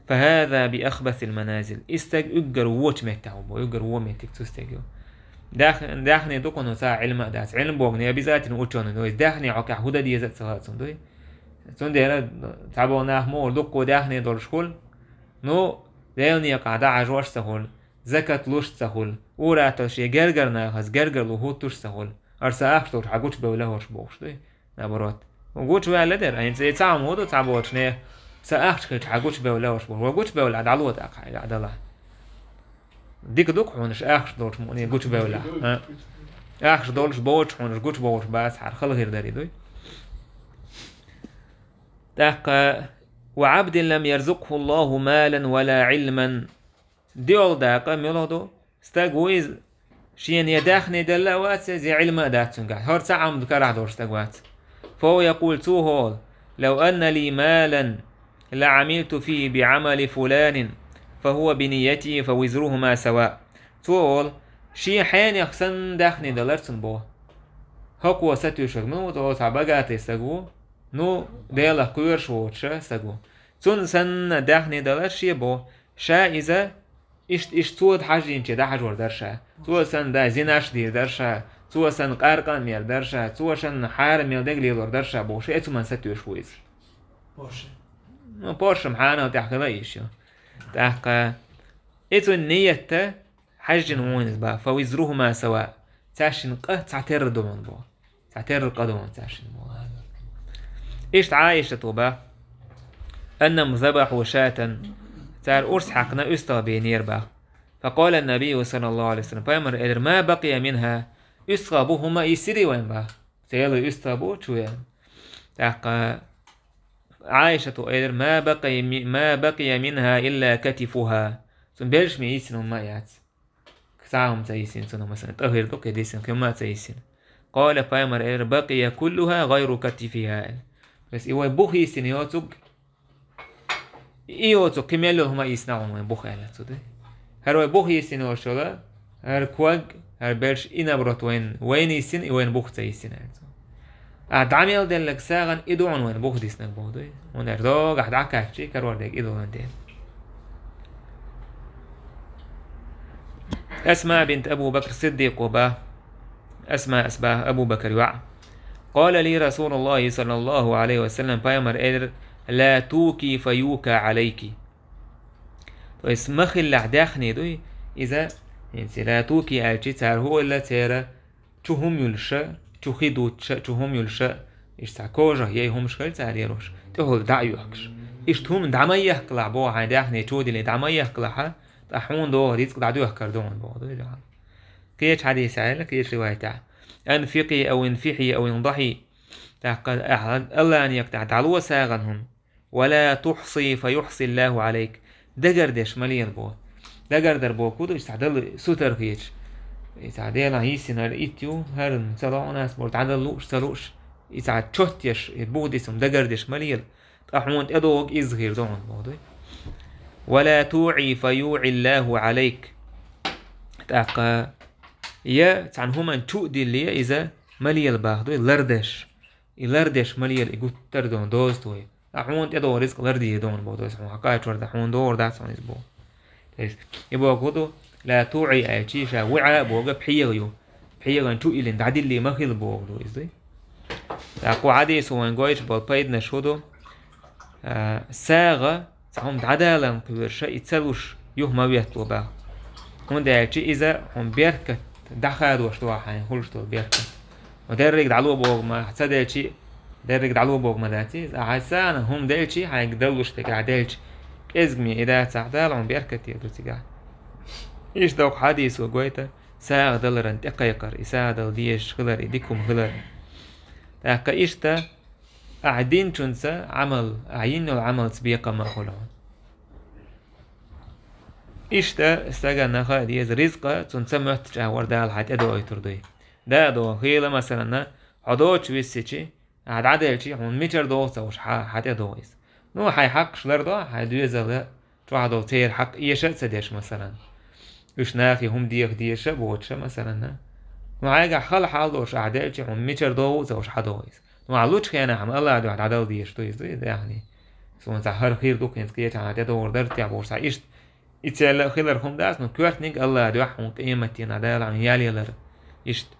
«فهذا بأخبث المنازل». И стаг уггар вочу меттехь ву бо, уггар вон меттиг цу стеган ю. Даьх-, даьхни ду-кх хьуна, цхьа Ӏилма а дац. Ӏилма боху не обязательно учёный, но иза даьхни хьокъехь хӀун дан деза а ца хаьа цунна дуй. Цундела цхьаболу нах муха дуккха даьхни долуш хуьлу, ну, Делан некъахь дӀахьажош ца хуьлу, закат луш ца хуьлу, ур-атталла шен гергара нахаца гергарло хӀуттуш ца хуьлу. Ара сан ахча долчу хьан гучубевлла хӀорш бохуш дуй. Наоборот. Гучуваьлла дера, хӀинца и цхьа хӀума ву ду, цхьаболчу нехан сан ахча хилча хьан гучубевлла хӀорш бохуш. Вай гучубевлла дӀало тӀаккха хьайга дӀадала. Дика ду-кх хьуна аш ахча долчу мукъане гучубевлла. А? Ахча долуш боцуш хьуна аш гучубовлуш бац, хьара хала хир дарий дуй. ТӀаккха: «وعبد لم يرزقه الله مالا ولا علما». ДиъолгӀа дакъа мила ду? Стаг ву иза, шена я даьхни делла а вац иза, я Ӏилма а дац цуьнгахь. ХӀара цхьа Ӏамда карахь долуш стаг вац. «فهو يقول», цо олу: «لو أن لي مالا لعملت فيه بعمل فلان فهو بنيته فوزرهما سواء». Цо олу: «Шен хьенех санна даьхни далар цунна боху». ХӀокхо сатуьйсург мила ву, цо олу, цхьа богатый стаг ву, Ну, Делах кхоьруш воцуш стаг ву. Цунна санна даьхни далар шен боху, ша иза иштта, иштта цо хьажийначу дӀахьажор дара ша. Цо санна, да, зинаш дийр дара ша, цо санна, къаркъа мер дара ша, цо санна, хьарам мел дерг лелор дара ша бохуш, и цу ман сатуьйсуш ву иза. Порше. Ну, поршам хьанал тӀехь хила йиш ю. ТӀаккха и цуьнан ниятта хьаьжжина ву иза боху, فوزرهما سواء. Цаьршинна къа цхьатерра ду хьуна боху. Цхьатерра къа ду хьуна цаьршинна боху. Иштта Ӏайшата боху, أنهم ذبحوا شاة. Цара урс хьаькхна уьстагӀ бийнера боху. فقال النبي صلى الله عليه وسلم. Пайхамара элира: ما بقي منها. УьстагӀ бу хӀума йисира вайн боху. Цела уьстагӀ бу чу веана. ТӀаккха Ӏайшата элира: ما بقي، ما بقي منها إلا كتفها. Цуьнан белшаме йисина хӀума яц. Цхьа хӀума ца йисина цунах, масала, тӀахир ду кхин дисина, кхин хӀума ца йисина. قال, пайхамара элира: بقي كلها غير كتفها. Бес и вай бух йисина йоцург, и йоцург кхин мел йолу хӀума йисина хьуна вайн бух аьлла цу тӀе. ХӀара вай бух йисина йолуш йолу, хӀара ког, хӀара белш и, наоборот, вайн, вайна йисина, и вайн бух ца йисина аьлла цо. Ахьа дӀа мел делларг сагӀина и ду хьуна вайн бух диснарг боху дуй. ХӀунда аьлча догахь дӀакхаьччи карор дерг и долан дела. Асма бинт Абу Бакр Сиддикъа боху. Асма, Асма Абу Бакр йоӀ. قال لي رسول الله صلى الله عليه وسلم, пайхамара элира: لا توكي فيوكى عليك. То есть ма хилалахь даьхни дуй, иза, хӀинца لا توكي аьлчи, цара хӀун хилла церан чу хӀума юьллуша, чу хи дуттуша, чу хӀума юьллуша, иштта цхьа кожах яй хӀумаш хилла цара лелош, тӀехула дӀа а йоьхкуш. Иштта хӀума дӀа ма яхкалахь боху, хьайн даьхни чу диллий дӀа ма яхкалахьа, ткъа хьуна догӀу рицкъ дӀадоьхкар ду хьуна боху дуй. Кхечу хьадисехь аьлла, кхечу риваятехь: أنفقي أو انفحي أو انضحي. ТӀаккха ахьа Аллана некъа тӀехь дӀало сагӀина хӀума. ولا تحصي فيحصي الله عليك. Дагардеш ма лела боху. Дагардар боху ду, иза цхьа Далла сутара хеташ. Иза цхьа Делан йисина хӀара итт ю, хӀара ца лоӀу нас боху, дӀадала лууш, ца лууш. Иза цхьа чот еш, и бух диснарг дагардеш ма лела. Ткъа хьуна тӀедогӀург изза хир ду хьуна боху дуй. ولا توعي فيوعي الله عليك. ТӀаккха я цхьана хӀуманна чу а дилле, иза ма лела боху дуй, лардеш. И лардеш ма лела, и гуттар а ду хьуна доза тохий. Ахьа хьуна тӀедогӀу рицкъ лардийр ду хьуна боху, то есть хьуна хьакхачор дан хьуна догӀур дац хьуна иза боху. То есть и боху ду, لا توعي аьлчи, ша виӀа боху пхьегӀа ю. ПхьегӀан чу а йиллина дӀадиллий ма хила боху ду иза дуй. ТӀаккха кху хьадисо вайн гойтуш болу пайданаш хӀун ду? А, сагӀа цхьа хӀума дӀадаларна кхоьруша, и ца луш юха ма веттало боху. ХӀунда аьлча иза хьуна беркат дӀахадош ду хьайна хуьлуш долу беркат. Хьо дерриг дӀало боху ма, ца делчи, дерриг дӀало боху ма дац иза. Ахьа сагӀина хӀума делчи, хьайга даллуш дерг ахьа делчи, кӀезгаме и дацахь, Дала хьуна беркате ду цигахь. Иштта доккха хьадисо гойту сагӀа даларан тӀекхайкхар, и сагӀа дала дезаш хилар, и дика хӀума хилар. ТӀаккха иштта ахьа динчунца Ӏамал, ахьа йина йолу Ӏамалца бекхам а хуьлу хьуна. Иштта стагана хаа деза ризкъа, цунна ца моьттучу агӀор Дала хьан тӀедоуьйтур дуй. Да а догӀу хила, масалана, хьо доцуш виссичи, ахьа дӀаделчи, хьуна мичара догӀу ца уьш хьан, хьан тӀедогӀу иза. Ну, хьайн хьакъаш лардо, хьайн доьзал чохь долу церан хьакъ эша а ца деш, масалана. Уьш нахе хӀума деха дезаш а боцуша, масалана. Ну, хьайгахь хала хьал долуш ахьа делчи, хьуна мичара догӀу а ца уьш хьан догӀу иза. Ну, ахьа лучу хенахь-м Аллах дуьхьа дӀадала дезаш ду иза, ду иза яхний. Суна цхьа хӀара хир ду, хӀинца кхечахьа тӀедогӀур дара тӀехь бохуш, цхьа иштта и церла а хилар хӀума дац, ну, коьртаниг Аллах дуьхьа хьуна къематдийнахь Дала хьуна ял ялар. Иштта.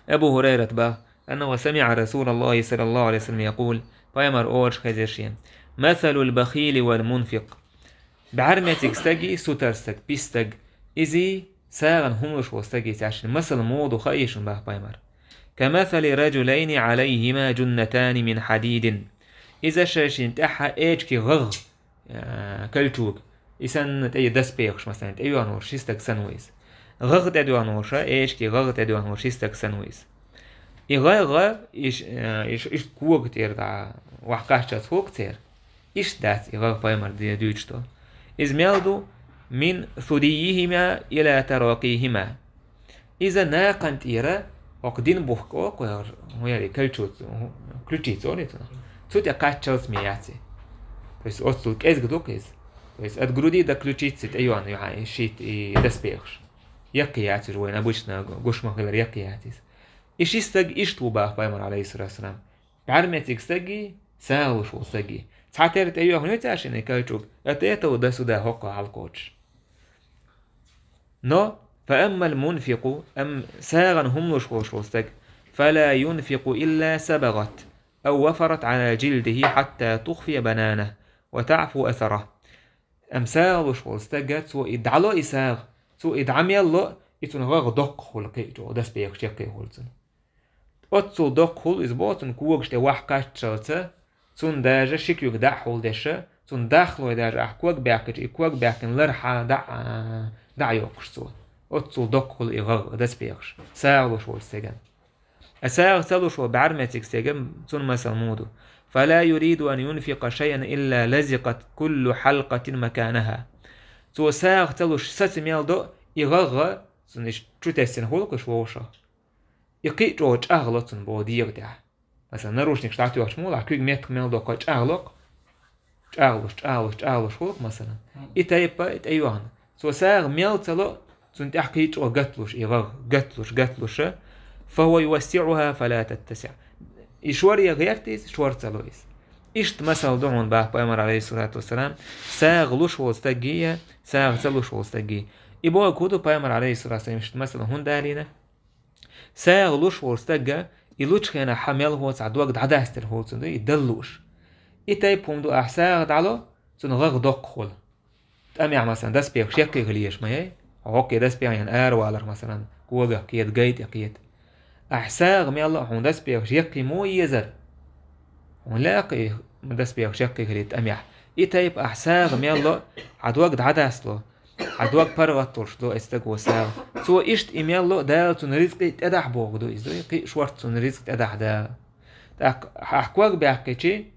Абу ХӀурайрат боху, أنه سمع رسول الله صلى الله عليه وسلم يقول, пайхамар олуш хезира шена: مثل البخيل والمنفق. БӀаьрмециг стаги, сутар стаг, пис стаг, изий, сагӀина хӀума луш волу стаги цаьршинна масал муха ду хаийша боху пайхамар. كمثل رجلين عليهما جنتان من حديد. Иза шайшинна тӀаьхьа эчки гӀагӀ, а, кольчуга, и санна тӀе доспехаш, масалан, тӀейоьхна волу ши стаг санна ву иза. ГӀагӀ тӀедоьхна волуша, эчки гӀагӀ тӀедоьхна волу ши стаг санна ву иза. И гӀагӀ, иш-, а, иш-, иштта кога тӀера дӀа ваха кхаччалц хӀокху церан. Иштта дац и гӀагӀ пайхамар де дуьйцуш долу. Иза мел ду: من ثديهما إلى تراقيهما. Иза накхан тӀера, хӀокху дин бухка, хӀун яри, кольчуга, ключица олу цунах. Цу тӀе кхаччалц ме яц и. То есть оццул кӀезиг ду-кх иза. То есть от груди до ключицы тӀейоьхна ю хьан и шийтта и доспехаш. Яккхий яц уьш вайн обычно гуш ма хилар, яккхий яц иза. И ши стаг иштта ву боху пайхамар, алейхиссалату вассалам. БӀармециг стаги, сагӀа луш волу стаги. Цхьатерра тӀейоьхна ю цаьршинна кайчуг, а тӀе а тову дан суда хӀокхо хьалкхочуш. Но, فأما المنفق, амма сагӀана хӀума луш волуш волу стаг, فلا ينفق إلا صبغت أو وفرت على جلده حتى تخفي بنانه وتعفو أثره. Амма сагӀа луш волу стага, цо и дӀало и сагӀа, цо и дӀа мел ло, и цунна гӀагӀ доккха хуьлу кхин а чӀогӀа, доспехаш яккхий хуьлу цунна. Оццул доккха хуьлу иза боху цунна когаш тӀе вахь кхаччалца, цунна даже ши куьг дӀа а хьулдеша, цунна дахлой даже ахь ког баьхкича, и ког баьхкина лар хьа дӀа а, дӀа а йоккхуш цо. Оццул доккха хуьлу и гӀагӀ, доспехаш, сагӀа луш волчу стеган. А сагӀа ца луш волу бӀаьрмециг стеган, цунна масал муха ду: فلا يريد أن ينفق شيئا إلا لزقت كل حلقة مكانها. Цо сагӀа ца луш саца мел до, и гӀагӀ, цунна иштта чу тесна хуьлу кхуш вовшах. И кхин а чӀогӀа чӀагӀло цунна боху дегӀа тӀехь. Масалан, наручникаш дӀатоьхча муха лахь, куьг меттах мел доккхо чӀагӀло-кх. ЧӀагӀлуш, чӀагӀлуш, чӀагӀлуш хуьлу-кх, масалан. И тайпа, и тӀейоьхна. Цо сагӀа мел ца ло, цунна тӀехь кхин а чӀогӀа гатлуш, и гӀагӀ, гатлуш, гатлуша. فهو يوسعها فلا تتسع. И шор я гӀерта иза, шор ца ло иза. Иштта масал ду хьуна, баха пайхамар, алейхиссалату вассалам, сагӀа луш волу стаггий я, сагӀа ца луш волу стаггий. И бохург хӀун ду, пайхамар, алейхиссалату вассалам, иштта масал хӀунда далийна? СагӀа луш волу стага, и лучу хенахь хьан мелхо цхьа дог дӀадастар хӀума цунна ду, и дала лууш. И тайпа хӀума ду, ахь сагӀа дӀало, цунна гӀагӀ доккха хуьлу. ТӀамехь, масалан, доспехаш яккхий хила езаш ма яй. ХӀокхе доспехаш ян араваларх, масалан, когах кхета, гай тӀе кхета. Ахь сагӀа мел ло, хьуна доспехаш яккхий муха езара? Хьуна лаьа-кх и доспехаш яккхий хилийта тӀамехь. И тайпа ахь сагӀа мел ло, хьан дог дӀадастало. Хьан дог паргӀат долуш ду, и стаг ву сагӀа. Цо иштта и мел ло, Дала цунна рицкъи тӀедахь боху ду иза, ду и кхин а шорта цунна рицкъ тӀедахь Дала. ТӀаккха ахь ког баьккхичи,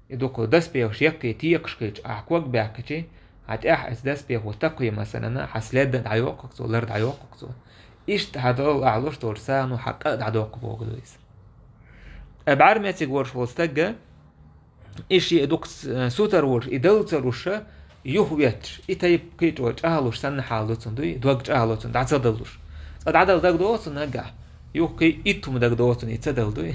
и дукха доспехаш яккхий текаш хилча, ахь ког баьккхичи, хьан тӀехь оцу доспехо такхе, масалана, хьан следда дӀайоккху-кх цо, лар дӀайоккху-кх цо. Иштта хьан долу ахь луш долчу сагӀано хьан къа а дӀадоккху боху ду иза. Ткъа бӀаьрмециг волуш волу стагга, и шен дукха с-, сутара волуш, и дала ца луша, юха ветташ, и тайпа кхин а чӀогӀа чӀагӀлуш санна хьал ду цунна, дуй, дог чӀагӀло цунна, дӀа ца даллуш. Цкъа дӀадала дагадогӀу цунна наггахь, юха кхин а иттума дагадогӀу цунна, и ца дала, дуй.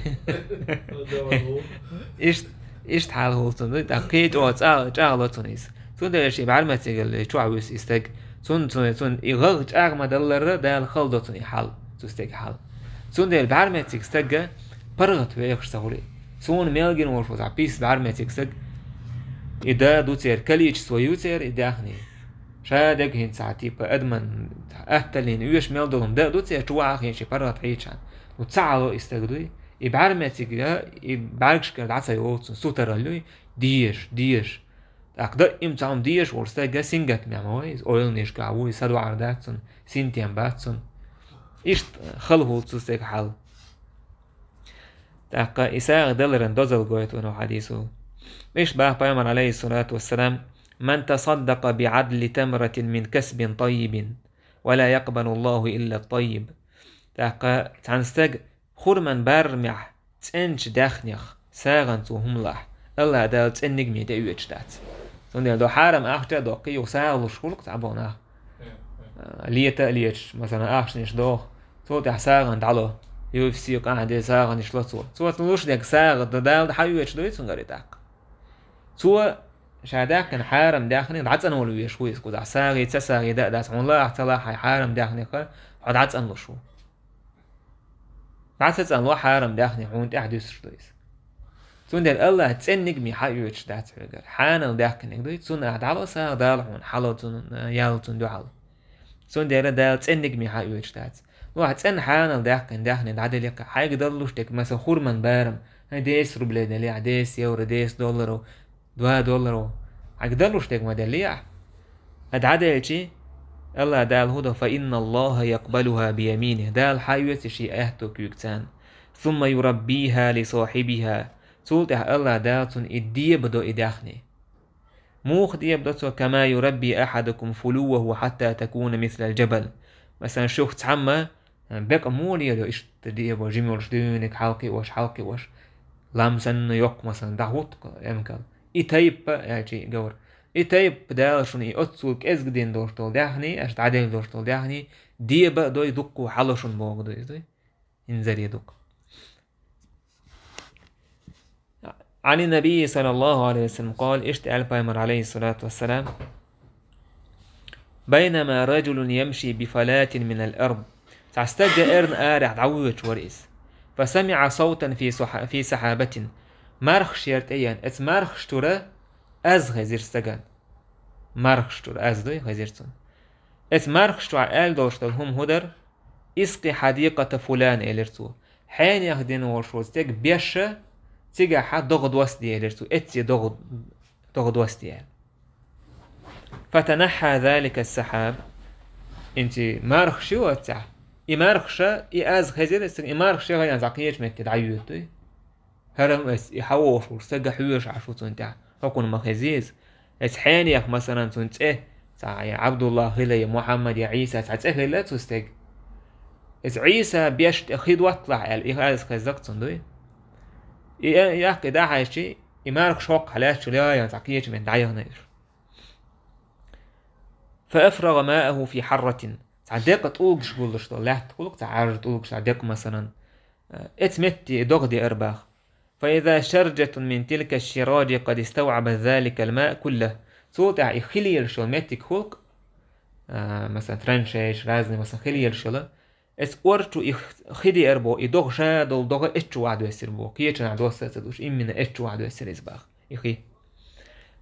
Иштта, иштта хьал хуьлу цунна, дуй, тӀаккха кхин а чӀогӀа цӀа-, чӀагӀло цунна иза. Цундела шен бӀаьрмецигал чохь вуьсу и стаг. Цунна, цунна, цунна и гӀагӀ чӀагӀ ма-даллара, Дала хала до цунна и хьал, цу стеган хьал. Цундела бӀаьрмециг стагга паргӀат вехаш ца хуьлий. Суна мел гина волуш ву цхьа пис бӀаьрмециг стаг. И да ду церан, количество ю церан и даьхний. Ша дерг хӀинца цхьа, типа, адаман атталлин оьшу мел долу хӀума да а ду церан, чу ваха хин ши паргӀат хьийчахьана. Ну, ца хьало и стаг дуй. И бӀаьрмециг, и бӀаьргашкара дӀа ца йолу цунна, сутаралла юй, дезаш, дезаш. ТӀаккха даим цхьа хӀума дезаш волу стаг сингаттамехь ма вай иза, ойланашкахь ву иза, садоӀар дац цунна, синтем бац цунна. Иштта хала хуьлу цу стеган хьал. ТӀаккха и сагӀа даларан дозалла гойту вайна хьадисо. Иштта баха пайхамар, алейхиссалату вассалам: من تصدق بعدل تمرة من كسب طيب ولا يقبل الله إلا الطيب. ТӀаккха цхьана стаг хурман барамехь цӀеначу даьхнех сагӀанца хӀума лахь, АллахӀ Дала цӀенниг ме тӀеоьцуш дац. Цундела до хьарам ахча а доккхий, юха сагӀа луш хуьлу-кх цхьаболу нах. А, лета а леташ, масалан, ахчанаш доху, цул тӀаьхьа сагӀана дӀало, ю эф си къахьде сагӀанаш ло цо. Цо цунна луш дерг сагӀа дан Дала хьаоьцуш дуй цуьнгара и тӀаккха? Цо ша даьккхина хьарам даьхни дӀацӀанвала везаш ву иза кхузахь. СагӀий, ца сагӀий да а дац, хьуна лаахь, ца лаахь, хьайн хьарам даьхнех хьо дӀацӀанлуш ву. ДӀа ца цӀанло хьарам даьхни, хьуна тӀаьхьа дуьсуш ду иза. Цундела АллахӀа цӀенниг ме хьаоьцуш дац хьоьгара. Хьанал даьхкиниг дуй, цунна ахь дӀало сагӀа, Дала хьуна хьало цунна, ял цунна дуьхьал. Цундела Дала цӀенниг ме хьаоьцуш дац. Ну, ахь цӀена хьанал даьхкина даьхни дӀаделли-кх, хьайга даллуш дерг, масала, хурман барам, хьайн десять рублей делли ахь, десять евро, десять долларов, два долларов. Хьайга даллуш дерг ма делли ахь. Ткъа дӀаделчи, АллахӀ Дала хӀун до: فإن الله يقبلها بيمينه. Дала хьаоьцу шен аьтту куьйга царна. ثم يربيها لصاحبها. Цул тӀаьхьа АллахӀ Дала цунна и дебадо и даьхни. Муха дебадо цо? كما يربي أحدكم فلوه حتى تكون مثل الجبل. Масалан, шух цхьамма бекъа муха лелайо, иштта дебо, жима йолуш дуьйниг хьалакхиош, хьалакхиош, лам санна йоккха, масалан, дӀахӀутту эмкал. И тайпа, аьлчи гавр. И тайпа Дала шуна и оццул кӀезга дина долуш долу даьхни, аша дӀаделла долуш долу даьхни, деба а дой, дуккха хьало шуна боху ду иза дуй. ХӀинзаре дукха. عن النبي صلى الله عليه وسلم قال, иштта аьлла пайхамара, عليه الصلاة والسلام: بينما رجل يمشي بفلاة من الأرض. Цхьа стаг эрна арахь дӀавоьдуш вара иза. فسمع صوتا في سح-, في سحابة. Мархаш яра тӀееана. Оцу мархаш чура аз хезира стагана. Мархаш чура аз дуй хезира цунна. Оцу мархаш чохь аьлла долуш долу хӀума хӀун дара? اسق حديقة فلان, элира цо. Хьенех дина волуш волу стеган беша, цигахь догӀа доссаде, элира цо. Эццахь догӀа, догӀа доссаде аьлла. فتنحى ذلك السحاب. ХӀинца мархаш ю оццехь. И мархаша, и аз хезира, и мархаш яхана цхьа кхечу метте дӀайоьду дуй. ХӀара-м ас и хьан вохуш ву, стага хьоьжуш Ӏаш ву цунна тӀехь. ХӀокхунна ма хезий иза. Ас хьенех, масалан, цунна цӀе, цхьа я Ӏабдулла хила, я Мухьаммад, я Ӏийса, цхьа цӀе хила цу стеган. Ас Ӏийса беш тӀе хи дотталахь аьлла, и аз хезза-кх цунна дуй. И, и яккхий дӀахьаьжчи, и мархаш хӀоккхахь лаьтташ лаьян цхьа кхечу метте дӀаяхана уьш. فأفرغ ماءه في حرة. Цхьа декъа тӀулгаш гуллуш долу лаьтта хуьлу-кх, цхьа Ӏаьржа тӀулгаш, цхьа декъа, масалан, э, эцу метте догӀа деара боху. فإذا شرجة من تلك الشراج قد استوعبت ذلك الماء كله. Цул тӀаьхьа и хи лелаш йолу меттиг хуьлу-кх, а, масалан, траншейш, разный, масалан, хи лелаш йолу. Эцу ор чу и хи деара боху, и догӀа ша долу догӀа эцу чу охьадоьссира боху. Кхечанхьа досса а ца дуьтуш, иммина эцу чу охьадоьссира иза боху, и хи.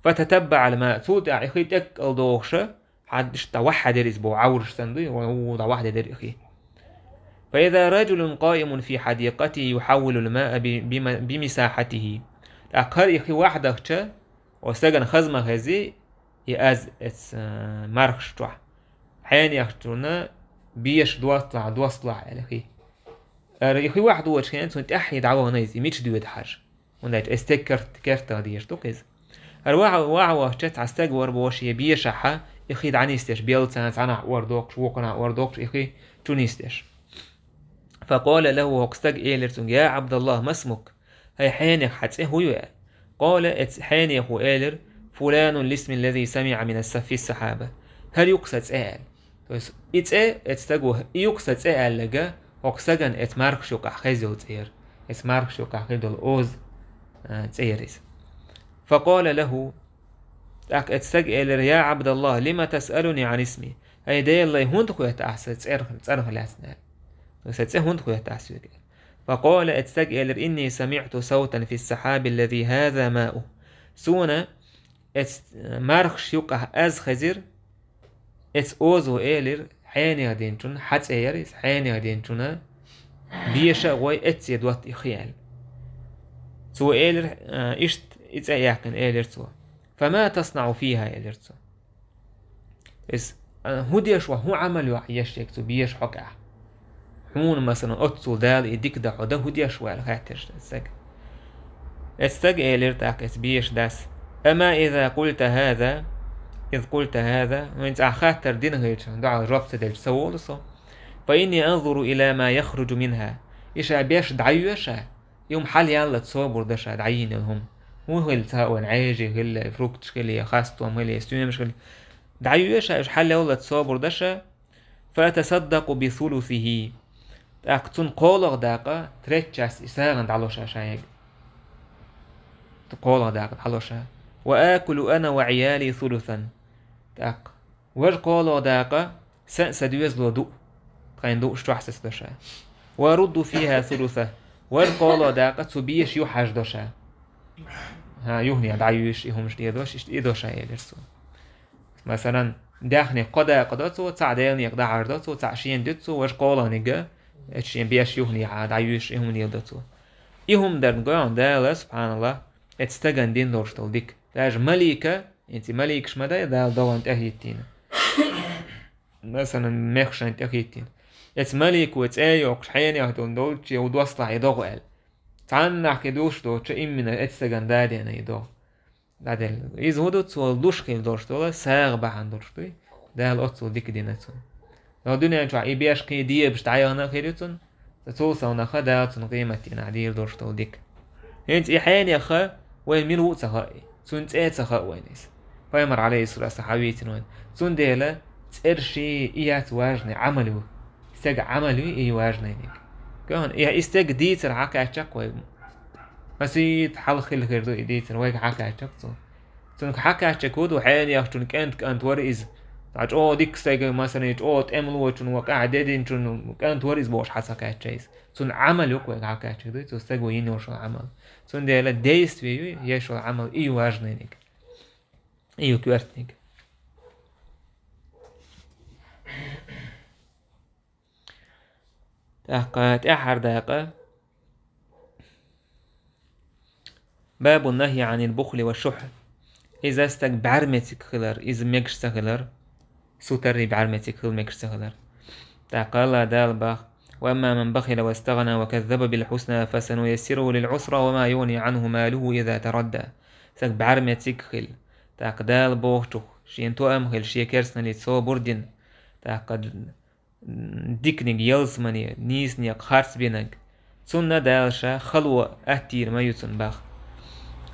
فتتبع الماء. Цул тӀаьхьа и хи тӀеккъал догӀуша, хьан иштта дӀавахьа дара иза боху, Ӏовраш санна дуй, ву дӀавахьа дара и хи. فإذا رجل قائم في حديقته يحول الماء ب-، بم-، بمساحته. ТӀаккха хӀара и хи вахьа дахча, оцу стагана хаза ма хезий, и аз эцу, а, мархаш чохь. Хьенех чуьра беша дотталахь, дотталахь аьлла хи. ХӀара и хи вахьа доцучу хенахь цунна тӀаьхье дӀавахана иза, и мича доьду хьажа. ХӀунда аьлча эс стеган керт-, кертах дезаш ду-кх иза. ХӀара вахьа, вахьа вахча цхьа стаг вара боху шен бешахьа, и хи дӀанисдеш, беллацарна цхьанхьа ор доккхуш, вукхунхьа ор доккхуш, и хи чу нисдеш. فقال له, хӀокху стага элира цуьнга: يا عبد الله، ما اسمك؟ ХӀай хьенех, хьан цӀе хӀун ю? قال, эцу хьенехо элира: فلان الاسم الذي سمع من الس-، في السحابة. ХӀара ю-кх сан цӀе аьлла. То есть и цӀе, эцу стага, и ю-кх сан цӀе аьлларг, хӀокху стагана эцу мархаш юкъахь хезна йолу цӀе яра. Эцу мархаш юкъахь хир долу оза, а, цӀе яра иза. فقال له, тӀаккха эцу стага элира: يا عبد الله، لم تسألني عن اسمي؟ ХӀай Делан лай, хӀунда хоьтту ахь сан цӀерах-, цӀарах лаьцна аьлла? То есть сан цӀе хӀунда хоьтту ахь соьга аьлла? فقال, эцу стага элира: إني سمعت صوتا في السحاب الذي هذا ماؤه. Суна эцу мархаш юкъахь аз хезира, эцу озо элира: хьенех динчунна, хьан цӀе яра иза, хьенех динчунна беша а гӀой, эццахь дотта и хи аьлла. Цо элира, а, иштта и цӀе а яьккхина, элира цо: فما تصنع فيها؟ элира цо. Иза, а, хӀун деш ву, хӀун Ӏамал ю хьан еш ерг цу беша хьокъехь? Хьуна, масалан, оццул Дала и дика дан хьо дан хӀун деш ву аьлла хаьттира стага. Эцу стага элира тӀаккха эцу бешан дас: أما إذا قلت هذا، إذ قلت هذا, хӀинца ахь хаттар дина хилча, дуьхьал жоп ца делча, ца волу со. فإني أنظر إلى ما يخرج منها. И ша беш дӀайоьшу, и хӀума хьалаяллалц собар до ша дӀайийна йолу хӀума. ХӀун хилла ца хаьа вайна, Ӏежий хилла, фрукташ хилла, хастам хилла, стоьмаш хилла. ДӀайоьшу, уьш хьалаяллалц собар до ша. فأتصدق بثلثه. ТӀаккха цунна кхоалгӀа дакъа, третья часть, и сагӀина дӀало ша шайга. КхоалгӀа дакъа дӀало ша. وآكل أنا وعيالي ثلثا. ТӀаккха важа кхоалгӀа дакъа сан а, сан доьзало дуъ. Тхайн дуъ чохь сацадо ша. وأرد فيها ثلثه. Важа кхоалгӀа дакъа цу беша юхахьаждо ша. ХӀа, юханехьа дӀайоьшу и хӀумаш дӀадош, иштта и до ша, элира цо. Масалан, даьхнех кхо дакъа до цо, цхьаъ Делан некъа дӀахьаждо цо, цхьаъ шена дуьту цо, важа кхоалгӀаниг, эцу шен беша юханехьа дӀайоьшу и хӀума леладо цо. И хӀума дарна гой хьуна Дала, субхьаналлахӀ, эцу стагана дина долуш долу дика. Даже малика, хӀинца и маликаш ма дай Дала догӀана тӀехӀиттийна. Масалан, мехашна тӀехӀиттийна. Эцу малико цӀе йоккхуш хьенех долчу, долчу, я ву доссалахь и догӀа аьлла. Цхьаннахь кхин дуьллуш доцучу иммина эцу стагана дадеана и догӀа. ДӀаделла. Иза хӀун ду, цо луш хила долуш долу сагӀа бахьана долуш дуй. Дала оццул дика дина цунна. Дуьнен чохь и беш кхин дебаш дӀаяхана а хир ю цунна. Цул совнаха Дала цунна къематдийнахь дийр долуш долу дика. ХӀинца и хьенеха вайн мила ву а ца хаьа, цуьнан цӀе а ца хаьа вайна иза. Пайхамар, Ӏалайхиссалату вассалам, хьан вийцина вайна. Цундела цӀерш и яц важный, Ӏамал ю. Стеган Ӏамал ю и важнайниг. Кхин и, и стеган дийцар хьакхаьчча-кх вай. Масийтта хьалха хила хир ду и дийцар, вайга хьакхаьчча цо. Цунга хьакхаьчча хӀу ду, хьенехчун кӀант-кӀант вара иза. Цхьа чӀогӀа дика стаг, масала, чӀогӀа тӀемалочун ва, къахь дединчун кӀант вара иза бохуш хьа ца кхаьчча иза. Цун Ӏамал ю-кх вайга хьакхаьчча ду, цу стаго йина йолуш йолу Ӏамал. Цундела действие ю еш йолу Ӏамал, и ю важнаниг. И ю коьртаниг. ТӀаккха тӀаьххьара дакъа. باب النهي عن البخل والشح. Иза стаг бӀаьрмециг хилар, иза мегаш ца хилар. Сутаррий бӀаьрмециг хила мегаш ца хилар. ТӀаккха АллахӀ Дала бах: وأما من بخل واستغنى وكذب بالحسنى فسنيسره للعسرى وما يغني عنه ماله إذا تردى. Стаг бӀаьрмециг хила. ТӀаккха Дала бохучух, шен тоам хила, шен керстаналлица собар дина. ТӀаккха диканиг ялсамане, нийсанех харцбинарг. Цунна Дала ша хало аттийр ма ю цунна бах.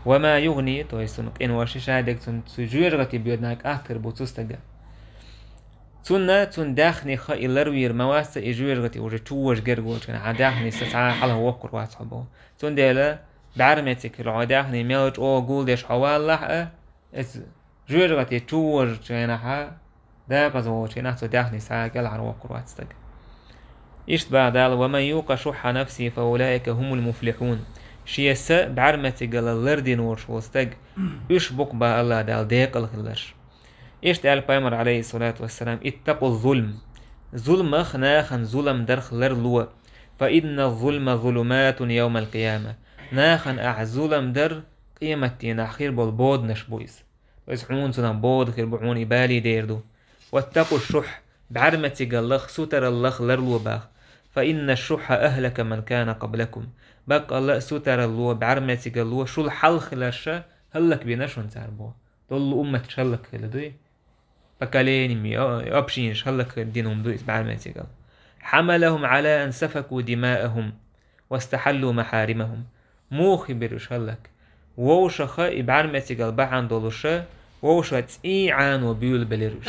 وما يغني, то есть цунна къинош ша дерг цунна цу жоьжахати боьднарг атта хир бу цу стага. Цунна, цунна даьхни ха и ларвийр ма вац ца и жоьжахати уже чу вожа герга волчу хенахь, хьан даьхни са цхьа а хьалха воккхур вац хьо боху. Цундела бӀаьрмециг хила хьо даьхни мел чӀогӀа гулдеш хьо валлахь а, иза жоьжахати чу вожучу хенахьа, декъаза волчу хенахь цу даьхни схьа кӀелхьара воккхур вац стаг. Иштта бах Дала: ومن يوق شح نفسه فأولئك هم المفلحون. Шен са бӀаьрмецигала лардина волуш волу стаг, уьш бу-кх бах АллахӀ Дала декъала хилларш. Иштта аьлла пайхамар, عليه الصلاة والسلام: اتقوا الظلم. Зуламах нахана зулам дарх ларло. فإن الظلم ظلمات يوم القيامة. Нахана ахь зулам дар къематдийнахь хир болу боданаш бу иза. Иза хьуна цунах бода хир бу, хьуна и балий дер ду. واتقوا الشح, бӀаьрмецигал лах, сутарал лах ларло бах. فإن الشح أهلك من كان قبلكم. Баккъалла а сутаралло, бӀаьрмецигало шул хьалха хиларша хӀаллакбина шуна цара бу. Доллу умматаш хӀаллакхилла дуй? Поколениями, о-, общинаш хӀаллакдина хӀума ду иза бӀаьрмецигал. حملهم على أن سفكوا دماءهم واستحلوا محارمهم. Муха хир бира уьш хӀаллак? Вовшаха и бӀаьрмецигал бахьана долуша, вовшаха цӀий Ӏано буьйлабелира уьш.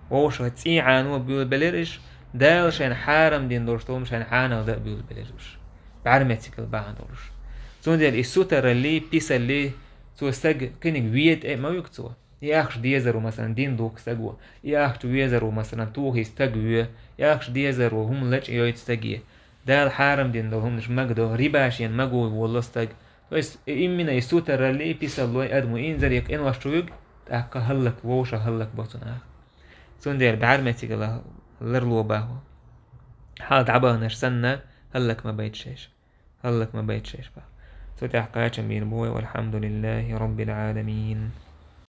Вовшаха цӀий Ӏано буьйлабелира уьш, Дала шайна хьарам дина долуш долу хӀума шайна хьанал дан а буьйлабелира уьш. БӀаьрмецигал бахьана долуш. Цундела и сутараллий, писаллий, цо стаг кхиниг ве тӀе а ма вуьгу цо. И ахча дезар ву, масалан, дин духку стаг ву. И ахча везар ву, масалан, тухий стаг ву. И ахча дезар ву, хӀума лачкъа йойту стаге. Дала хьарам дина долу хӀуманаш магадо, риба шена магой волло стаг. То есть, и именно и сутараллий, и писаллой адамо инзаре къинош чу вуьгу, тӀаккха хӀаллак, вовшах хӀаллак бо цунах. Цундела бӀаьрмецигала ларло бахо. Хьал дӀабаханаш санна, хӀаллак ма байта шайша. ХӀаллак ма байта шайша бах. Цу тӀехь кхачам бийр бу вай, والحمد لله رب العالمين.